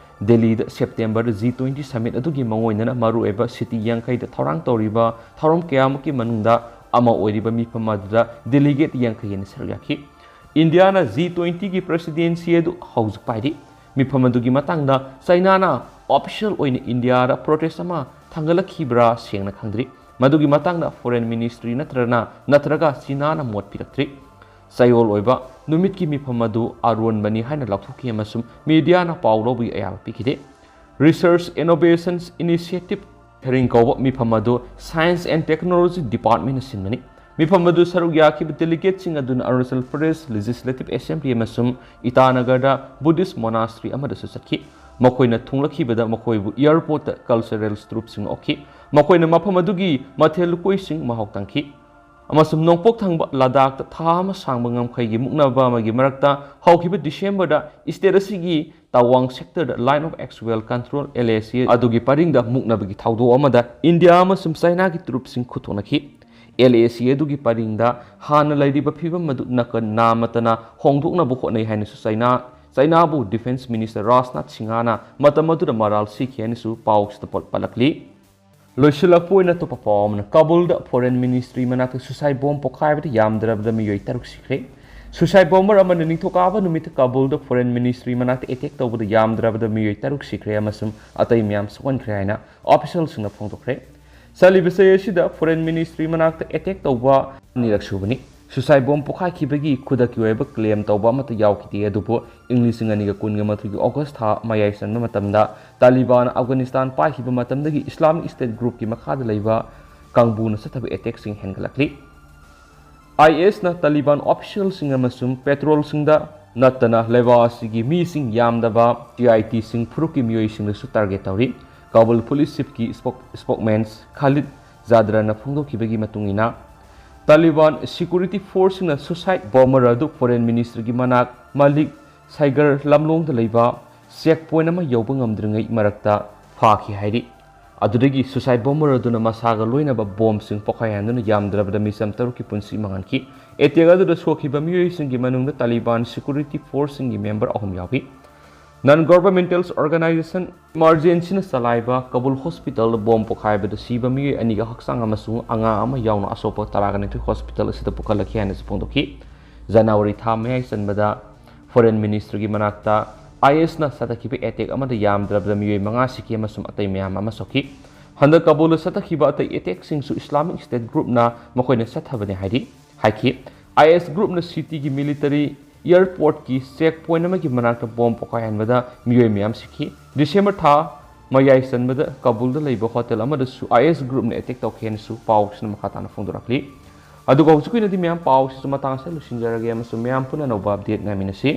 ꯗꯦꯜꯂꯤꯗ ꯁꯦꯞꯇꯦꯝꯕꯔꯗ ꯖꯤ ꯇ꯭ꯋꯦꯟꯇꯤ ꯁꯃꯤꯠ ꯑꯗꯨꯒꯤ ꯃꯉꯣꯏꯅꯅ ꯃꯔꯨꯑꯣꯏꯕ ꯁꯤꯇꯤ ꯌꯥꯡꯈꯩꯗ ꯊꯧꯔꯥꯡ ꯇꯧꯔꯤꯕ ꯊꯧꯔꯝ ꯀꯌꯥꯃꯨꯛꯀꯤ ꯃꯅꯨꯡꯗ ꯑꯃ ꯑꯣꯏꯔꯤꯕ ꯃꯤꯐꯝ ꯑꯗꯨꯗ ꯗꯦꯂꯤꯒꯦꯠ ꯌꯥꯡꯈꯩ ꯍꯦꯟꯅ ꯁꯔꯨꯛ ꯌꯥꯈꯤ꯫ ꯏꯟꯗꯤꯌꯥꯅ ꯖꯤ ꯇ꯭ꯋꯦꯟꯇꯤꯒꯤ ꯄ꯭ꯔꯦꯁꯤꯗꯦꯟꯁꯤ ꯑꯗꯨ ꯍꯧꯖꯤꯛ ꯄꯥꯏꯔꯤ꯫ ꯃꯤꯐꯝ ꯑꯗꯨꯒꯤ ꯃꯇꯥꯡꯗ ꯆꯥꯏꯅꯥꯅ ꯑꯣꯐꯤꯁꯤꯌꯦꯜ ꯑꯣꯏꯅ ꯏꯟꯗꯤꯌꯥꯗ ꯄ꯭ꯔꯣꯇꯦꯁ ꯑꯃ ꯊꯥꯡꯒꯠꯂꯛꯈꯤꯕ꯭ꯔꯥ ꯁꯦꯡꯅ ꯈꯪꯗ꯭ꯔꯤ꯫ ꯃꯗꯨꯒꯤ ꯃꯇꯥꯡꯗ ꯐꯣꯔꯦꯟ ꯃꯤꯅꯤꯁꯇ꯭ꯔꯤ ꯅꯠꯇ꯭ꯔꯅ, ꯅꯠꯇ꯭ꯔꯒ ꯆꯤꯅꯥꯅ ꯃꯣꯠ ꯄꯤꯔꯛꯇ꯭ꯔꯤ꯫ ꯆꯌꯣꯜ ꯑꯣꯏꯕ ꯅꯨꯃꯤꯠꯀꯤ ꯃꯤꯐꯝ ꯑꯗꯨ ꯑꯔꯣꯟꯕꯅꯤ ꯍꯥꯏꯅ ꯂꯥꯎꯊꯣꯛꯈꯤ ꯑꯃꯁꯨꯡ ꯃꯤꯗꯤꯌꯥꯅ ꯄꯥꯎ ꯂꯧꯕꯒꯤ ꯑꯌꯥꯕ ꯄꯤꯈꯤꯗꯦ꯫ Research Innovations Initiative ꯍꯦꯔꯤꯡ ꯀꯧꯕ ꯃꯤꯐꯝ ꯑꯗꯨ Science and Technology Departmentꯅ ꯁꯤꯟꯕꯅꯤ꯫ ꯃꯤꯐꯝ ꯑꯗꯨ ꯁꯔꯨꯛ ꯌꯥꯈꯤꯕ delegateꯁꯤꯡ ꯑꯗꯨꯅ ꯑꯔꯨꯅꯥꯆꯜ ꯄ꯭ꯔꯗꯦꯁ Legislative Assembly ꯑꯃꯁꯨꯡ ꯏꯇꯥꯅꯒꯔꯗ Buddhist Monastery ꯑꯃꯗꯁꯨ ꯆꯠꯈꯤ꯫ ꯃꯈꯣꯏꯅ ꯊꯨꯡꯂꯛꯈꯤꯕꯗ ꯃꯈꯣꯏꯕꯨ airportꯇ cultural troupeꯁꯤꯡꯅ ꯑꯣꯛꯈꯤ꯫ ꯃꯈꯣꯏꯅ ꯃꯐꯝ ꯑꯗꯨꯒꯤ ꯃꯊꯦꯜ ꯂꯨꯀꯣꯏꯁꯤꯡ ꯃꯍꯥꯎ ꯇꯪꯈꯤ꯫ ꯑꯃꯁꯨꯡ ꯅꯣꯡꯄꯣꯛ ꯊꯪꯕ ꯂꯗꯥꯈꯇ ꯊꯥ ꯑꯃ ꯁꯥꯡꯕ ꯉꯝꯈꯩꯒꯤ ꯃꯨꯛꯅꯕ ꯑꯃꯒꯤ ꯃꯔꯛꯇ ꯍꯧꯈꯤꯕ Decemberꯗ state ꯑꯁꯤꯒꯤ Tawang sectorꯗ Line of Actual Control, LAC, ꯑꯗꯨꯒꯤ ꯄꯔꯤꯡꯗ ꯃꯨꯛꯅꯕꯒꯤ ꯊꯧꯗꯣꯛ ꯑꯃꯗ ꯏꯟꯗꯤꯌꯥ ꯑꯃꯁꯨꯡ ꯆꯥꯏꯅꯥꯒꯤ troupeꯁꯤꯡ ꯈꯨꯠꯊꯣꯛꯅꯈꯤ꯫ LAC ꯑꯗꯨꯒꯤ ꯄꯔꯤꯡꯗ ꯍꯥꯟꯅ ꯂꯩꯔꯤꯕ ꯐꯤꯚꯝ ꯑꯗꯨ ꯅꯥꯀꯟ ꯅꯥꯃꯇꯅ ꯍꯣꯡꯗꯣꯛꯅꯕ ꯍꯣꯠꯅꯩ ꯍꯥꯏꯅꯁꯨ ꯆꯥꯏꯅꯥ, ꯆꯥꯏꯅꯥꯕꯨ Defence Minister ꯔꯥꯖꯅꯥꯊ ꯁꯤꯡꯍꯅ ꯃꯇꯝ ꯑꯗꯨꯗ ꯃꯔꯥꯜ ꯁꯤꯈꯤ ꯍꯥꯏꯅꯁꯨ ꯄꯥꯎꯁꯤꯗ ꯄꯜꯂꯛꯂꯤ꯫ ꯂꯣꯏꯁꯤꯜꯂꯛꯄ ꯑꯣꯏꯅ ꯑꯇꯣꯞꯄ ꯄꯥꯎ ꯑꯃꯅ, ꯀꯥꯕꯨꯜꯗ Foreign Ministry ꯃꯅꯥꯛꯇ suicide bomb ꯄꯣꯈꯥꯏꯕꯗ ꯌꯥꯝꯗ꯭ꯔꯕꯗ ꯃꯤꯑꯣꯏ ꯇꯔꯨꯛ ꯁꯤꯈ꯭ꯔꯦ꯫ Suicide bomber ꯑꯃꯅ ꯅꯤꯡꯊꯧꯀꯥꯕ ꯅꯨꯃꯤꯠꯇ ꯀꯥꯕꯨꯜꯗ Foreign Ministry ꯃꯅꯥꯛꯇ attack ꯇꯧꯕꯗ ꯌꯥꯝꯗ꯭ꯔꯕꯗ ꯃꯤꯑꯣꯏ ꯇꯔꯨꯛ ꯁꯤꯈ꯭ꯔꯦ ꯑꯃꯁꯨꯡ ꯑꯇꯩ ꯃꯌꯥꯝ ꯁꯣꯛꯍꯟꯈ꯭ꯔꯦ ꯍꯥꯏꯅ officialꯁꯤꯡꯅ ꯐꯣꯡꯗꯣꯛꯈ꯭ꯔꯦ꯫ ꯆꯠꯂꯤꯕ ꯆꯍꯤ ꯑꯁꯤꯗ Foreign Ministry ꯃꯅꯥꯛꯇ attack ꯇꯧꯕ ꯑꯅꯤꯔꯛ ꯁꯨꯕꯅꯤ꯫ Suicide bomb ꯄꯣꯈꯥꯏꯈꯤꯕꯒꯤ ꯈꯨꯗꯛꯀꯤ ꯑꯣꯏꯕ claim ꯇꯧꯕ ꯑꯃꯠꯇ ꯌꯥꯎꯈꯤꯗꯦ, ꯑꯗꯨꯕꯨ ꯏꯪ ꯂꯤꯁꯤꯡ ꯑꯅꯤꯒ ꯀꯨꯟꯒ ꯃꯥꯊꯣꯏꯒꯤ August ꯊꯥ ꯃꯌꯥꯏ ꯆꯟꯕ ꯃꯇꯝꯗ ꯇꯥꯂꯤꯕꯥꯟ ꯑꯐꯒꯥꯅꯤꯁꯇꯥꯟ ꯄꯥꯏꯈꯤꯕ ꯃꯇꯝꯗꯒꯤ Islamic State groupꯀꯤ ꯃꯈꯥꯗ ꯂꯩꯕ ꯀꯥꯡꯕꯨꯅ ꯆꯠꯊꯕ attackꯁꯤꯡ ꯍꯦꯟꯒꯠꯂꯛꯂꯤ꯫ ISꯅ ꯇꯥꯂꯤꯕꯥꯟ officialꯁꯤꯡ ꯑꯃꯁꯨꯡ patrolꯁꯤꯡꯗ ꯅꯠꯇꯅ ꯂꯩꯕꯥꯛ ꯑꯁꯤꯒꯤ ꯃꯤꯁꯤꯡ ꯌꯥꯝꯗꯕ TITꯁꯤꯡ ꯐꯨꯔꯨꯞꯀꯤ ꯃꯤꯑꯣꯏꯁꯤꯡꯗꯁꯨ target ꯇꯧꯔꯤ꯫ ꯀꯥꯕꯨꯜ police chiefꯀꯤ spokesman ꯈꯥꯂꯤꯗ ꯖꯥꯗ꯭ꯔꯅ ꯐꯣꯡꯗꯣꯛꯈꯤꯕꯒꯤ ꯃꯇꯨꯡ ꯏꯟꯅ, ꯇꯥꯂꯤꯕꯥꯟ security forceꯁꯤꯡꯅ suicide bomber ꯑꯗꯨ Foreign Ministryꯒꯤ ꯃꯅꯥꯛ ꯃꯥꯂꯤꯛ ꯁꯥꯏꯒꯔ ꯂꯝꯂꯣꯡꯗ ꯂꯩꯕ check point ꯑꯃ ꯌꯧꯕ ꯉꯝꯗ꯭ꯔꯤꯉꯩ ꯃꯔꯛꯇ ꯐꯥꯈꯤ ꯍꯥꯏꯔꯤ꯫ ꯑꯗꯨꯗꯒꯤ suicide bomber ꯑꯗꯨꯅ ꯃꯁꯥꯒ ꯂꯣꯏꯅꯕ bombꯁꯤꯡ ꯄꯣꯈꯥꯏꯍꯟꯗꯨꯅ ꯌꯥꯝꯗ꯭ꯔꯕꯗ ꯃꯤꯆꯝ ꯇꯔꯨꯛꯀꯤ ꯄꯨꯟꯁꯤ ꯃꯥꯡꯍꯟꯈꯤ꯫ Attack ꯑꯗꯨꯗ ꯁꯣꯛꯈꯤꯕ ꯃꯤꯑꯣꯏꯁꯤꯡꯒꯤ ꯃꯅꯨꯡꯗ ꯇꯥꯂꯤꯕꯥꯟ security forceꯁꯤꯡꯒꯤ member ꯑꯍꯨꯝ ꯌꯥꯎꯏ꯫ Non governmental organization Emergencyꯅ ꯆꯂꯥꯏꯕ ꯀꯥꯕꯨꯜ hospitalꯗ bomb ꯄꯣꯈꯥꯏꯕꯗ ꯁꯤꯕ ꯃꯤꯑꯣꯏ ꯑꯅꯤꯒ ꯍꯛꯆꯥꯡ ꯑꯃꯁꯨꯡ ꯑꯉꯥꯡ ꯑꯃ ꯌꯥꯎꯅ ꯑꯁꯣꯛꯄ ꯇꯔꯥꯒ ꯅꯤꯊꯣꯏ hospital ꯑꯁꯤꯗ ꯄꯨꯈꯠꯂꯛꯈꯤ ꯍꯥꯏꯅꯁꯨ ꯐꯣꯡꯗꯣꯛꯈꯤ꯫ January ꯊꯥ ꯃꯌꯥꯏ ꯆꯟꯕꯗ Foreign Ministryꯒꯤ ꯃꯅꯥꯛꯇ ISꯅ ꯆꯠꯊꯈꯤꯕ attack ꯑꯃꯗ ꯌꯥꯝꯗ꯭ꯔꯕꯗ ꯃꯤꯑꯣꯏ ꯃꯉꯥ ꯁꯤꯈꯤ ꯑꯃꯁꯨꯡ ꯑꯇꯩ ꯃꯌꯥꯝ ꯑꯃ ꯁꯣꯛꯈꯤ꯫ ꯍꯟꯗꯛ ꯀꯥꯕꯨꯜꯗ ꯆꯠꯊꯈꯤꯕ ꯑꯇꯩ attackꯁꯤꯡꯁꯨ Islamic State groupꯅ ꯃꯈꯣꯏꯅ ꯆꯠꯊꯕꯅꯤ ꯍꯥꯏꯔꯤ, ꯍꯥꯏꯈꯤ꯫ IS groupꯅ cityꯒꯤ military airportꯀꯤ check point ꯑꯃꯒꯤ ꯃꯅꯥꯛꯇ bomb ꯄꯣꯈꯥꯏꯍꯟꯕꯗ ꯃꯤꯑꯣꯏ ꯃꯌꯥꯝ ꯁꯤꯈꯤ꯫ December ꯊꯥ ꯃꯌꯥꯏ ꯆꯟꯕꯗ ꯀꯥꯕꯨꯜꯗ ꯂꯩꯕ hotel ꯑꯃꯗꯁꯨ IS groupꯅ attack ꯇꯧꯈꯤ ꯍꯥꯏꯅꯁꯨ ꯄꯥꯎꯁꯤꯅ ꯃꯈꯥ ꯇꯥꯅ ꯐꯣꯡꯗꯣꯔꯛꯂꯤ꯫ ꯑꯗꯨꯒ ꯍꯧꯖꯤꯛꯀꯤ ꯑꯣꯏꯅꯗꯤ ꯃꯌꯥꯝ ꯄꯥꯎꯁꯤꯁꯨ ꯃꯇꯥꯡ ꯑꯁꯤꯗ ꯂꯣꯏꯁꯤꯟꯖꯔꯒꯦ ꯑꯃꯁꯨꯡ ꯃꯌꯥꯝ ꯄꯨꯟꯅ ꯑꯅꯧꯕ update ꯉꯥꯏꯃꯤꯟꯅꯁꯤ꯫